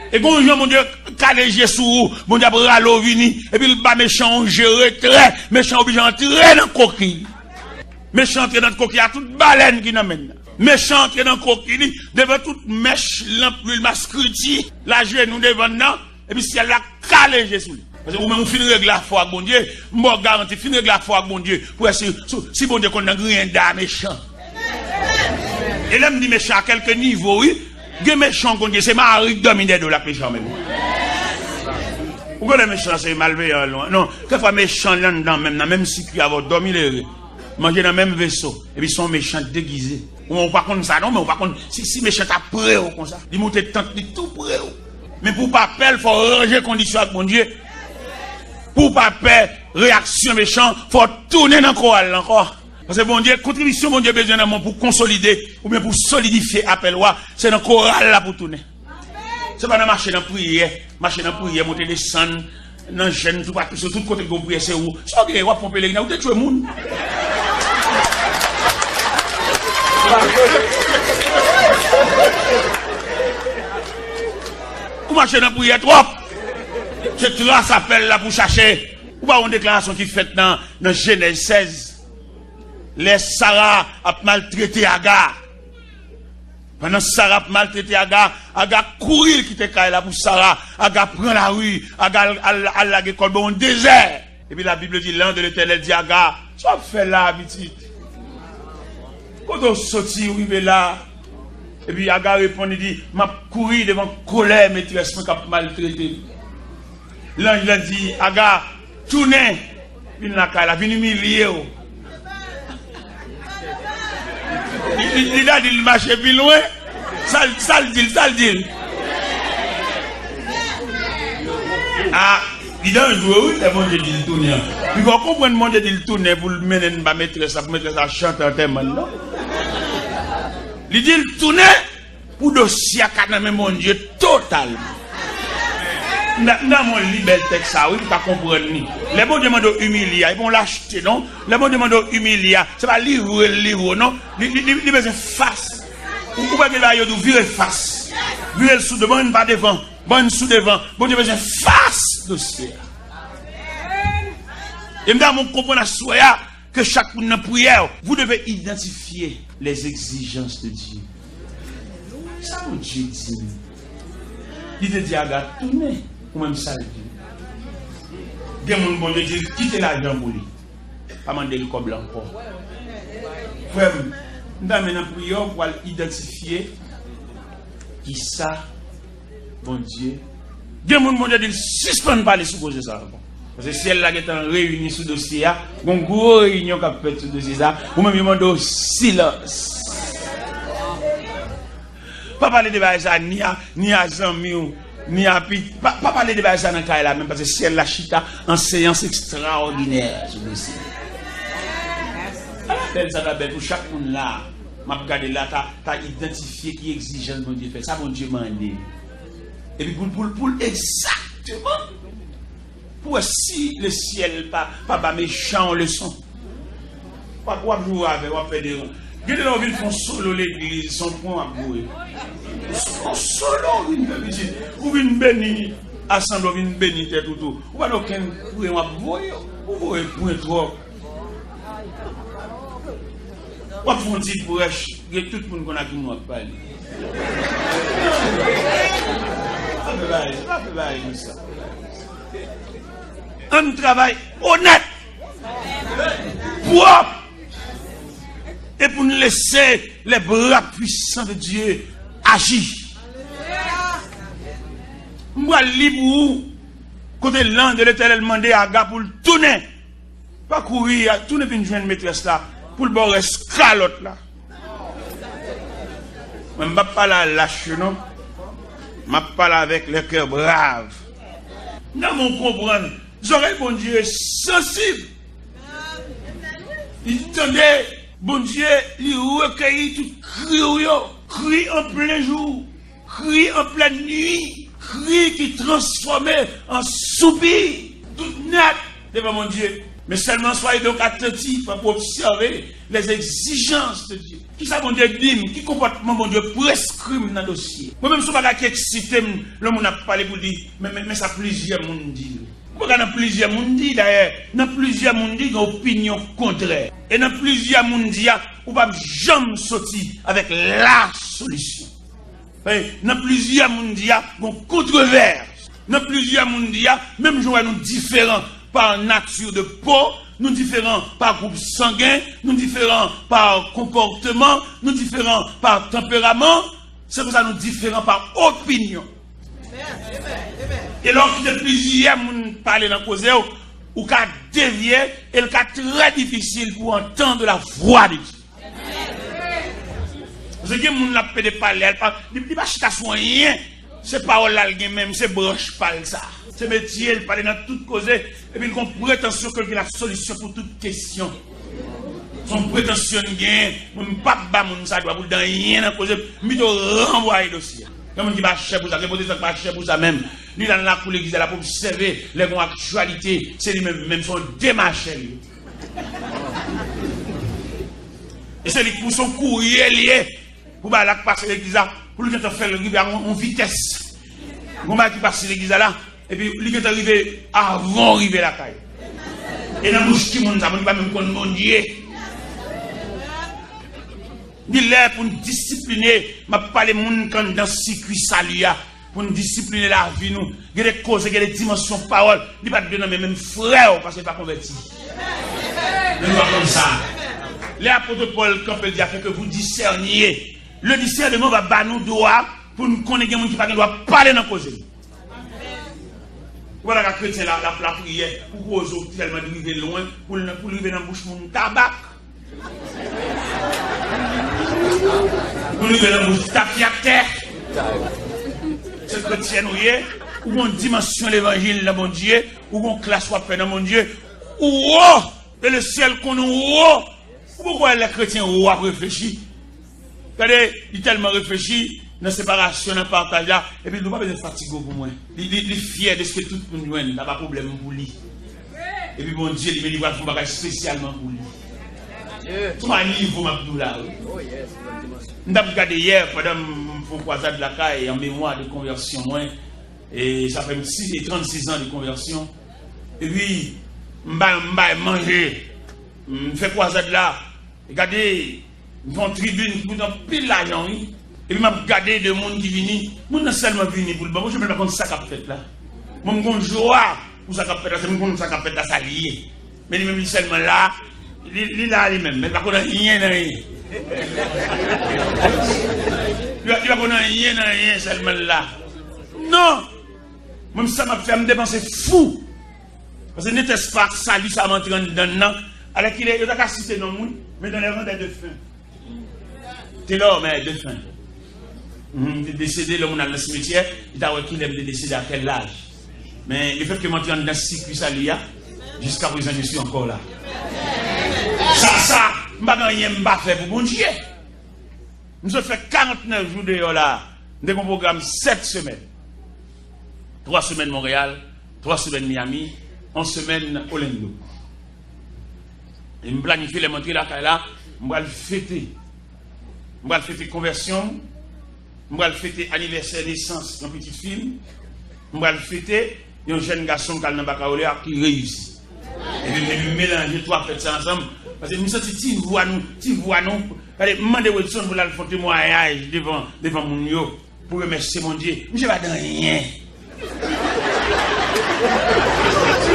E gon jan Bondye kale je sou ou, Bondye ap rale w vini, epi l ba mechan yon je retrè, mechan oblije antre nan kokiy. Mechan antre nan kokiy a, tout balèn ki nan men l. Mechan antre nan kokiy li, devan tout mèch, lanp, lwil, maskriti, l ajenou devan l nan, epi syèl la kale je sou li. Paske ou menm ou fin regle afè w ak Bondye, m ba w garanti, fin regle afè w ak Bondye, pou wè si, si, si Bondye konn nan griyen da mechan. E lè m di mechan a kèlke nivo, wi. Gen mechan w konn gen, se mari k dòmi dèyè do l ap mechan menm. Ou konnen mechan se malveyan lwen. Non, kèlkefwa mechan l anndan menm, nan menm sikui avè w, dòmi lere. Manje nan menm veso. Epi se yon mechan degize. Ou, ou pa konn sa non, men ou pa konn si, si mechan ta pre w konsa. Li moute tant li tou pre w. Men pou w pa pè l, fò w ranje kondisyon ak Bondye. Pou w pa pè reyaksyon mechan, fò w tounen nan koral la ankò. Paske Bondye, kontribisyon Bondye bezwen nan men w pou w konsolide, oubyen pou w solidifye apèl ou a, se nan koral la pou w tounen. Se pa nan mache nan priyè, mache nan priyè, monte desann, nan jèn, toupatou, se tout kote gen yon priyè, se ou. Sa w gen, w ap fè yon pelegrinaj, ou te tchwe moun. Ou mache nan priyè twòp. Se tras apèl la pou w chache. Ou pa wè yon deklarasyon ki fèt nan, nan Jenèz sèz. Lè Sara ap maltrete Aga. Pandan Sara ap maltrete Aga, Aga kouri, l kite kay la pou Sara. Aga pran lari, Aga al, al, al lage kò l bò yon dezè. Epi Labib di, l'ange de l'Éternel di Aga, "Sa w ap fè la, pitit? Kote w soti, w rive la?" Epi Aga reponn, li di, "M ap kouri devan kolè metrès mwen k ap maltrete m." Lanj lan di, "Aga, tounen, vin lakay la, vin imilye w." Li, li, li ta di l mache pi lwen. Sa l, sa l di l, sa l di l. A, li danjre wi, lè Bondye di l tounen an. Pi fò konprann Bondye di l tounen pou l mennen n ba metrès la, pou metrès la chante antèman l, non? Li di l tounen, pou dosye a ka nan men Bondye totalman. M ta, m ta renmen w li bèl tèks sa, wi, pou w ka konprann li. Lè Bondye mande w imilye a, e pa yon lachte, non. Lè Bondye mande w imilye a, se pa livre l livre w, non. Li, li, li, li bezwen fas. Ou, ou pa gen bagay yo di w vire fas. Vire l sou do, ban n pa devan, ban n sou devan. Bondye bezwen fas dosye a. E m ta renmen w konprann aswè a, ke chak moun nan priyè, vous devez identifier les exigences de Dieu. Sa Bondye di m? Li te di Aga, "Tounen," ou menm sa l di. Gen moun Bondye di l, "Kite lajan pou li. Pa mande l kòb la ankò." Frè m, m ta renmen nan priyè w pou al idantifye kisa Bondye. Gen moun Bondye di l sispann pale sou koze sa ankò. Paske syèl la gentan reyini sou dosye a. Gon gwo reyinyon k ap fèt sou dosye sa. Ou menm yo mande w silans. Pa pale de bagay sa ni a, ni a zanmi w, ni a pi. Pa, pa pale de bagay sa nan kay la menm, paske syèl la chita an seyans ekstraòdinè sou dosye. Ala bèl sa ta bèl pou chak moun la. M ap gade la, ta, ta idantifye ki egzijans Bondye fè, sa Bondye mande. Epi pou l, pou l, pou l egzakteman, pou wè si lesyèl pa, pa ba mechan yon leson. W ap, w ap joure avè, w ap fè deran. Gen de lè w vin fè yon solo legliz, se yon pwen w ap voye. Yon solo w vin fè pitit. Ou vin beni asanble, w vin beni tèt ou tou. Ou pa gen okenn pwen w ap voye. Ou voye pwen twòp. W ap fè yon ti prèch, gen tout moun konn a ki moun w ap pale. Pa fè bagay, pa fè bagay konsa. Ann travay onèt, pwòp, e pou n lese les bras puissants de Dieu aji. M pral li pou ou kote lanj de Letènèl mande Aga pou l tounen. Pa kouri, a, tounen vin jwenn metrès la pou l ba w rès kalòt la. Mwen, m p ap pale a lach yo, non. M ap pale avèk le cœur brave. Nan men w konprann, zòrèy Bondye sansib. Li tande, Bondye, li rekeyi tout kri w yo. Kri an plen jou. Kri an plèn nwi, kri ki transfòme an soupi, tout nèt devan Bondye. Men sèlman soyez donc attentifs pou observer les exigences de Dieu. Kisa Bondye di m? Ki konpòtman Bondye preskri m nan dosye? Mwen menm, se yon bagay ki eksite m lè yon moun ap pale pou l di, men, men, men sa plizyè moun di. Ou pa ka nan plizyè moun di, dayè, nan plizyè moun di, gen opinyon kontrè. E nan plizyè moun di a, ou p ap janm soti avèk la solisyon. Paske nan plizyè moun di a, gon kontrovès. Nan plizyè moun di a, menm jan w wè nou diferan par nature de peau, nou diferan pa gwoup sangen, nou diferan pa konpòteman, nou diferan pa tanperaman, se konsa nou diferan pa opinyon. E lè w kite plizyè moun pale nan koze w, ou ka devye e l ka trè difisil pou w antann la vwa de Dye. Paske gen moun l ap pede pale a, li pa, li, li pa chita sou anyen. Se pawòl la l gen menm, se branch pa l sa. Se metye l, pale nan tout koze, epi l gon pretansyon ke l gen la solisyon pou tout kesyon. Se yon pretansyon l genyen, mwen m p ap ba moun sa dwa pou l di anyen nan koze, m pito ranvwaye dosye a. Gen moun ki pa chè pou sa, gen pwotestan ki pa chè pou sa menm. Li la nan lakou legliz la, l ap obsève, lè gon aktyalite, se li menm, menm se yon demachè li ye. E se li k pou se yon kourye li ye. Pou bagay la k pase legliz la, pou li gentan fè l rive a yon, yon vitès. Gon bagay ki pase legliz la la, epi li gentan rive avan w rive lakay. E nan bouch ki moun sa, moun ki pa menm konn Bondye. Li lè pou n disipline, m ap pale moun k anndan sikui sali a, pou n disipline lavi nou. Gen de koze, gen de dimansyon pawòl, li pa t dwe nan men menm frè w, paske l pa konvèti. Men nou pa konn sa. Lè apot Pòl kanpe, l di, afin que vous discerniez. Le discernement va ba nou dwa pou n konnen gen moun ki pa gen dwa pale nan koze l. Ou pa ta ka kretyen la, l ap lapriyè, pou koze w tèlman rive lwen, pou l, pou l rive nan bouch moun tabak. Pou l rive nan bouch tafyatè. Se kretyen ou ye, ou gon dimansyon levanjil nan Bondye, ou gon klas w ap fè nan Bondye, ou wo, e le syèl konnen w wo. Ou poko wè lè kretyen w ap reflechi? Gade, li tèlman reflechi nan separasyon, nan pataj la, epi li di w pa bezwen fatige w pou mwen. Li, li, li fyè de sa ke tout moun jwenn, sa pa pwoblèm pou li. Epi Bondye li menm li pral fè yon bagay espesyalman pou li. Se yon nivo m ap di w la, wi. M t ap gade yè, pandan m fè yon kwazad lakay, an memwa de konvèsyon mwen, e sa fè m si, e trannsis an de konvèsyon. Epi, m bay, m bay manje, m fè kwazad la, e gade, m fè yon tribin ki koute anpil lajan, wi. Epi m ap gade de moun ki vini. Moun nan sèlman vini pou l ban, bon, je pa konn sa k ap fèt la. Mwen, m gon jwa pou sa k ap fèt la, se m konn sa k ap fèt la, sa li ye. Men li menm, li sèlman la, li, li la li menm, men li pa konn anyen nan anyen. Li pa, li pa konn anyen nan anyen, sèlman l la. Non! Mwen, sa m ap fè, m depanse fou. Paske netès pa sali sa m antre anndan l nan. Alèkile, yo ta ka site non m, wi, men dans les rangs des défunts. Te lò, men defen. Mhm, m te desede, lè moun al nan simetyè, li ta wè kilè m te desede, a kèl laj. Men, lefètke m antre anndan sikui sali a, jiska prezan, je suis encore là. Sa, sa, m pa gen anyen m pa fè pou Bondye. M sot fè karantnèf jou deyò la. M te gen yon pwogram sèt semèn. Twa semèn Monreyal, twa semèn Miami, yon semèn Orlando. E m planifye lè m antre lakay la, m pral fete. M pral fete konvèsyon m, m pral fete anivèsè nesans yon pitit fi m, m pral fete yon jèn gason m k al nan bakaloreya ki reyisi. Epi, epi m melanje twa fèt sa ansanm, paske m santi ti vwa nou, ti vwa nou. Gade, m mande Wilson pou l al fè yon temwayaj devan, devan moun yo, pou remèsye Bondye. Misye pa t anyen.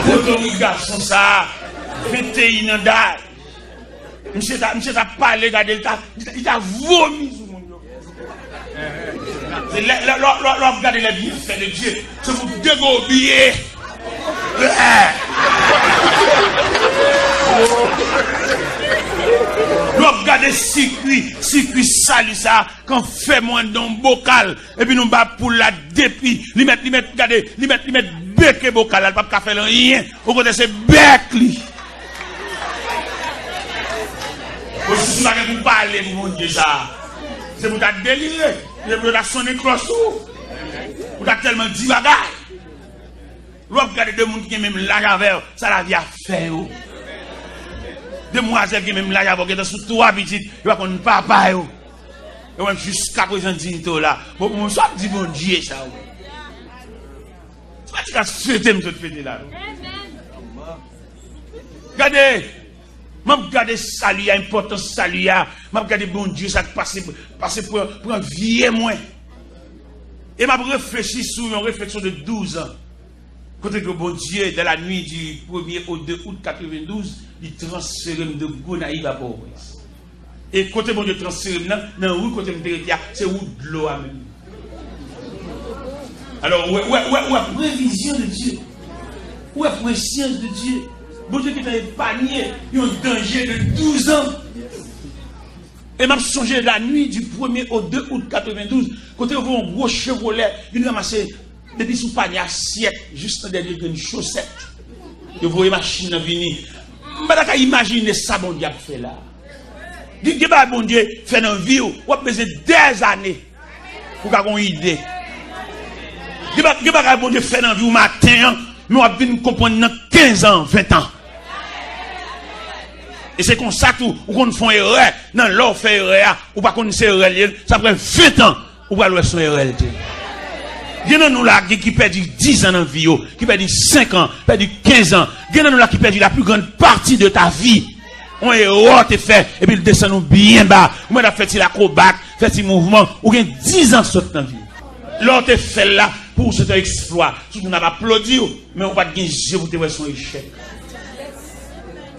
Potorik gason sa a, venteyen an daj. Misye ta, misye ta pale, gade, li ta, li ta, li ta vomi sou moun yo. Se lè, lè, lè, lè, lè w ap gade les bienfaits de Dieu, se pou degobye. Lè w ap gade sikui, sikui sali sa a, k an fè mwen anndan yon bokal, epi nou ba poul la de pli, li mèt, li mèt, gade, li mèt, li mèt beke bokal la, li p ap ka fè l anyen. Okontrè, se bèk li. Bon, si w pa gen pou pale pou Bondye sa, se pou w ta delire, se pou yo ta sonnen klòch sou ou. Ou ta tèlman di bagay. Lè w ap gade de moun ki gen menm laj avè w, sa lavi a fè yo. Demwazèl gen menm laj avè w, gentan sou twa pitit, yo pa konn papa yo. E mwen jiskaprezan dinyite w la. Bon, bon, sa w ap di Bondye sa, wi. Se pa ti kras fete m sot fete la, non. Gade, m ap gade sali a, enpòtans sali a. M ap gade Bondye sa k pase, pase pran, pran vye mwen. E m ap reflechi sou yon refleksyon de douz an. Kote ke Bondye, dans la nuit du premier au deux août quatre-vingt-douze, li transfere m de Gonayiv a Pòtoprens. E kote Bondye transfere m nan, nan ri kote m te rete a, se wout dlo a menm. Alò, ou wè, ou wè, ou wè, ou wè previzyon de Dye. Ou wè presyans de Dye. Bondye gentan epanye yon danje de douz an. E m ap sonje la nuit du premier au deux août quatre-vingt-douze, kote yo voye yon gwo Chevrolet vin ranmase depi sou panye asyèt jis nan dènye grenn chosèt. Yo voye machin nan vini. M pa ta ka imajine sa Bondye ap fè la. Gen, gen bagay Bondye fè nan vi w, w ap bezwen dèzane pou w ka gen yon ide. Gen ba-, gen bagay Bondye fè nan vi w maten an, men w ap vin konprann nan kenz an, ven an. E se konsa tou, ou konn fè yon erè, nan lè w fè erè a, ou pa konn se erè l ye, sa pran ven an, ou pral wè se yon erè l te ye. Gen nan nou la, gen ki pèdi diz an nan vi yo, ki pèdi senk an, pèdi kenz an. Gen nan nou la ki pèdi la plus grande partie de ta vie. Yon erè w te fè, epi l desann ou byen ba. Ou mèt ap fè ti lakrobat, fè ti mouvman, ou gen diz an sot nan vi. Lè w te fè l la, pou ou se te yon eksplwa. Tout moun ap aplodi w, men ou pa t gen je pou te wè se yon echèk.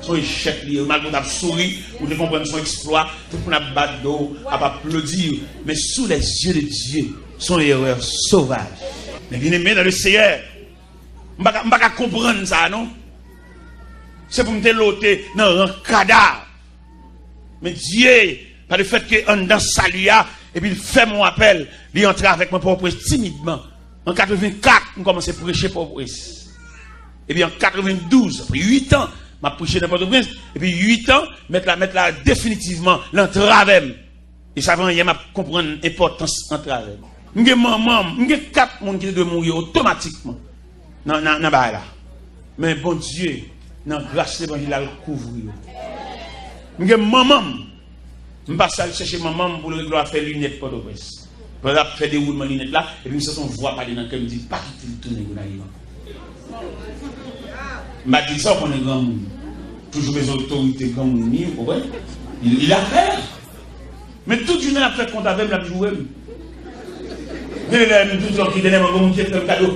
Se yon echèk li ye. Malgre w t ap souri, ou te konprann se yon eksplwa, tout moun ap bat do w, ap aplodi w. Men sous les yeux de Dieu, se yon erè sovaj. Men byeneme dans le Seigneur, m pa ka, m pa ka konprann sa non. Se pou m te lote nan ran kadav. Men Dye, pa le fèt ke anndan sali a, epi l fè m yon apèl, li antre avèk mwen Pòtoprens timidman. An katrevenkat, m kòmanse preche Pòtoprens. Epi an katrevendouz, apre uit an, m ap preche nan Pòtoprens, epi uit an, mèt la, mèt la definitivman, l antre avè m. E sa fè anyen m ap konprann enpòtans antre avè m. M gen manman m, m gen kat moun ki te dwe mouri otomatikman nan, nan, nan bagay la. Men Bondye, nan gras levanjil la, l kouvri yo. M gen manman m, m pase al chèche manman m pou l regle afè linèt Pòtoprens. Pandan l ap fè dewoulman linèt la, epi m santi yon vwa pale nan kè m, di, "Pa kite l tounen Gonayiv ankò." M pa di l sa, ou konnen granmoun toujou bezwen otorite granmoun li, ou konprann? Il, il a peur. Men tout jounen l ap fè kont avè m, l ap joure m. Gen lè m toujou ki dènyèman, bon, Bondye fè m kado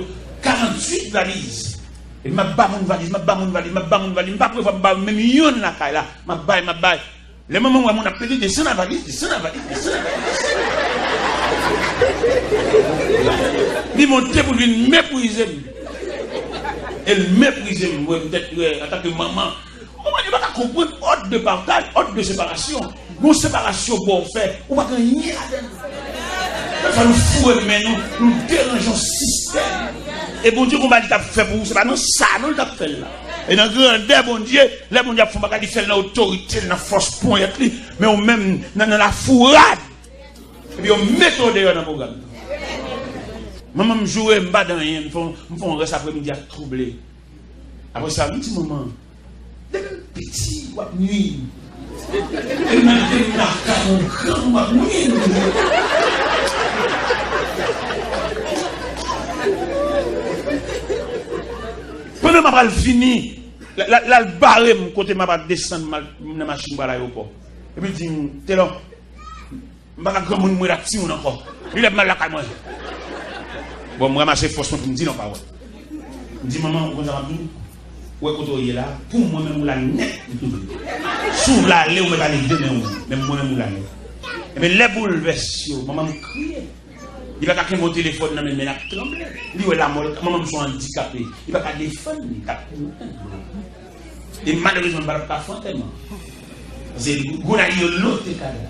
karanntuit valiz. E m ap ba moun valiz, m ap ba moun valiz, m ap ba moun valiz. M pa prevwa m ba menm yonn lakay la. M ap bay, m ap bay. Lè manman m wè moun ap pede, desann a valiz, desann a valiz, desann a valiz. Li monte pou l vin meprize m. E l meprize m, wè, poutèt, wè, antanke manman. Ou konprann, yo pa ka konprann òd de pataj, òd de separasyon. Gon separasyon bò w fè, ou pa gen anyen ladan l. Fè nou foure men nou, nou deranje yon sistèm. E Bondye, konba li t ap fè pou ou, se pa nan sa non l t ap fè l la. E nan grandè Bondye, lè Bondye ap fè yon bagay, li fè l nan otorite l, nan fòs ponyèt li. Men ou menm, nan, nan lafourad. Epi yo mete w deyò nan pwogram nan. Manman m joure m, m pa di anyen, m fè yon, m fè yon rès apremidi a twouble. Apre sa, m di manman, depi m piti, w ap nwi m. Depi m, depi m lakay yon granmoun, w ap nwi m. Pandan m ap al fini, l, l, l al bare m kote m ap al desann, m al nan machin pou al ayewopò. Epi l di m, "Telò, m pa ka granmoun mwen ak timoun ankò. Li lè m al lakay mwen." Bon, m ranmase fòs mwen pou m di l yon pawòl. M di, "Manman, ou konn sa m ap di w? Ou wè kote w ye la, pou mwen menm ou la nèt, m touye w. Si w vle ale, ou mèt ale demen ou, men mwen menm ou la nèt." Ebyen, lè boulvès yo, manman m kriye. Li pa ka kenbe yon telefòn nan men l, men l ap tranble. Li wè lamò, manman m se yon andikape. Li pa ka defann li, l ap mouri. E malerezman, m pa t ap ka fè antèman. Paske Gonayiv yo lote kadav.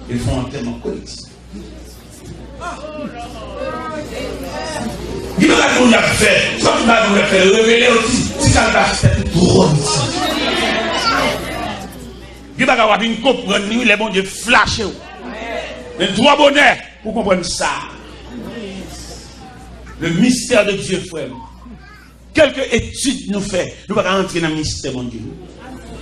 E fè yon antèman kolektif. Gen bagay Bondye ap fè, sa tout bagay Bondye ap fè, revele yo ti, ti kalbas tèt ou twò piti. Gen bagay w ap vin konprann li, wi, lè Bondye flache w. Men twò bonè pou w konprann sa. Le mystère de Dieu, frè m. Kèlke etid nou fè, nou pa ka antre nan mistè Bondye.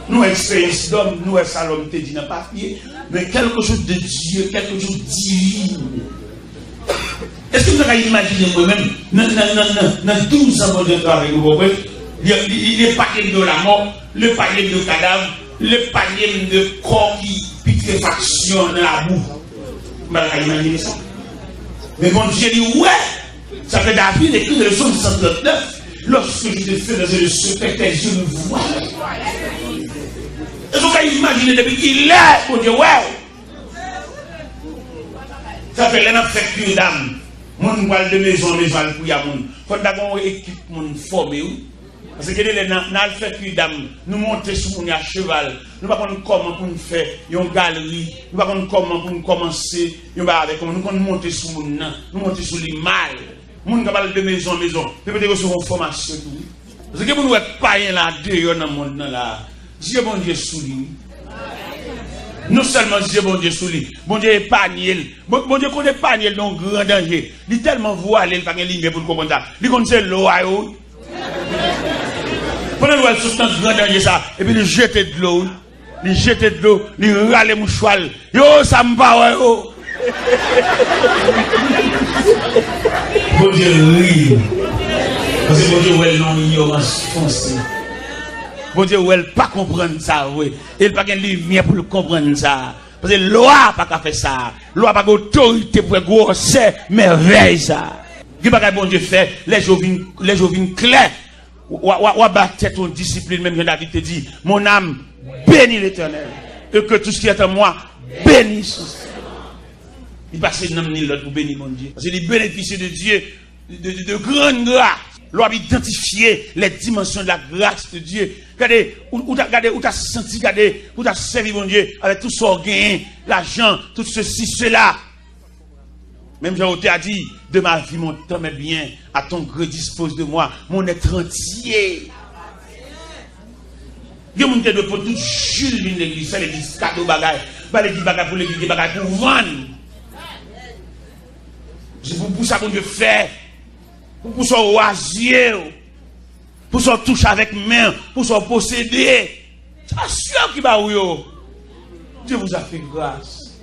Nou wè eksperyans lòm, nou wè sa lòm te di nan papye, men quelque chose de Dieu, quelque chose divin. Èske nou ta ka imajine mwen menm, nan, nan, nan, nan, nan douz an Bondye travay nou, konprann? Li, li, li, li pale de lamò, li pale de kadav, li pale de kò ki pitrefasyon nan labou. M pa ta ka imajine sa. Men Bondye li wè. Sa fè David ekri nan Sòm san trannèf, Lorsque je te fais dans le secret, tes yeux me voient. Èske w ka imajine depi kilè Bondye wè w? Sa fè lè n ap fè kwi dam, moun pral de mezon an mezon al priye a moun. Fò n ta gen yon ekip moun fòme, wi. Paske gen de lè nan, nan al fè kwi dam, nou monte sou moun yo a cheval. Nou pa konn kòman pou n fè yon galeri. Nou pa konn kòman pou n kòmanse yon bagay avèk yon moun. Nou konn monte sou moun nan. Nou monte sou li mal. Moun k ap al de mezon an mezon, pepe te resevwa yon fòmasyon tou, wi. Paske gen moun wè payen la deyò nan mond nan la. Zye Bondye sou li, wi. Non sèlman zye Bondye sou li, Bondye epanye l. Bon, Bondye konn epanye l nan yon gran danje. Li tèlman vwale, li pa gen limyè pou l konprann sa. Li konn se lwa yo, wi. Pandan l wè l sot nan gran danje sa, epi li jete dlo, wi. Li jete dlo, li rale mouchwa l. Yo, sa m pa wè yo. Bondye ri. Paske Bondye wè l nan yon ignorans fonse. Bondye wè l pa konprann sa vre. E l pa gen limyè pou l konprann sa. Paske lwa pa ka fè sa. Lwa pa gen otorite pou fè gwosè mèvèy sa. Gen bagay Bondye fè, lè je w vin, lè je w vin klè. W a, w a, w a ba tèt ou disiplin, menm jan David te di, mon âme, bénis l'Éternel, et que tout ce qui est en moi bénisse son saint nom. Li pase nanm ni lòd pou beni Bondye. Paske li benefisye de Dye, de, de, de grann gras. Lè w ap idantifye les dimensions de la grâce de Dieu. Gade, ou, ou ta, gade, ou ta santi, gade, ou ta sèvi Bondye avèk tout sa w genyen, lajan, tout sesi, sela. Menm jan otè a di, de ma vie, mon temps, mes biens, à ton gré dispose de moi, mon être entier. Gen moun te dwe pot tout ji l vin legliz, fè legliz kado bagay, ba legliz bagay pou legliz, gen bagay pou vann. Se pou, pou sa Bondye fè, pou, pou sa w razye w. Pou sa w touche avèk men, pou sa w posede. Se pa sè w ki ba ou yo. Dieu vous a fait grâce.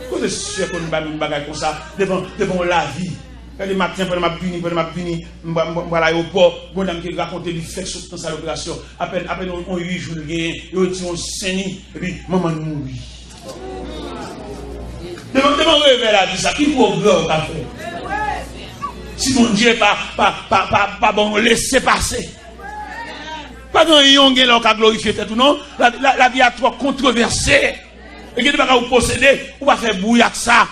Kote sè konn bay moun bagay konsa, devan, devan yon lavi. Gade maten, pandan m ap vini, pandan m ap vini, m pral, m pral, m pral ayewopò, gon dam ki rakonte li fèk sot nan sal operasyon. Apèn, apèn yon, yon uit jou l genyen, yo retire yon sen li, epi manman l mouri. Devan, devan revè lavi sa, ki pwogrè w ka fè? Si Bondye pa, pa, pa, pa, pa ba w yon lese pase. Pa gen anyen w gen la w ka glorifye tèt ou non. La, la, lavi a twò kontrevèse. E gen de bagay ou posede, ou pa fè bri ak sa.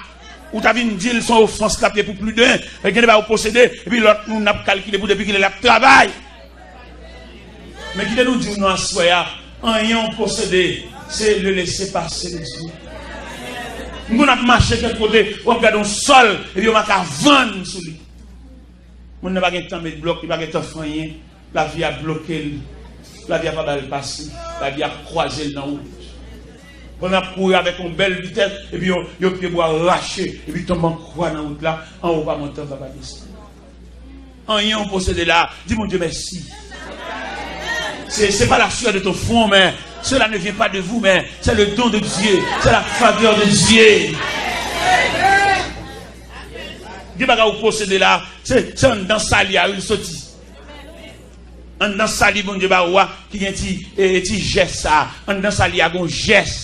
Ou ta vin di l se yon ofans l ap ye pou pli de. E gen de bagay ou posede, epi lòt moun ap kalkile pou depi kilè l ap travay. Men kite nou di w nan aswè a, anyen w posede, se le lese pase de Dye. M konn ap mache kèk kote, w ap gade yon sòl, epi yo make vann sou li. Moun nan pa gen tan met blòk, li pa gen tan fè anyen, lavi a bloke l, lavi a pa ba l pase, lavi a kwaze l nan wout. Pandan l ap kouri avèk yon bèl vitès, epi yon, yon pyebwa rache, epi tonbe an kwa nan wout la, anwo pa monte, anba pa desann. Anyen w posede la, di Bondye mèsi. C'est, c'est pas la sueur de ton front, mais cela ne vient pas de vous, mais c'est le don de Dieu, c'est la faveur de Dieu. Gen bagay ou posede la, se, se anndan sali a wi l soti. Anndan sali Bondye ba ou a, ki gen ti, e, ti jès sa. Anndan sali a gon jès.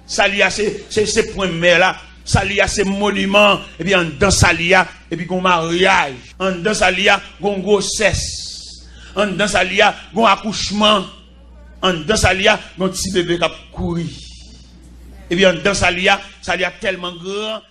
Sali a se, se, se pwen mè la. Sali a se moniman. Epi anndan sali a, epi gon maryaj. Anndan sali a, gon gwosès. Anndan sali a, gon akouchman. Anndan sali a, gon ti bebe k ap kouri. Epi anndan sali a, sali a tèlman gran.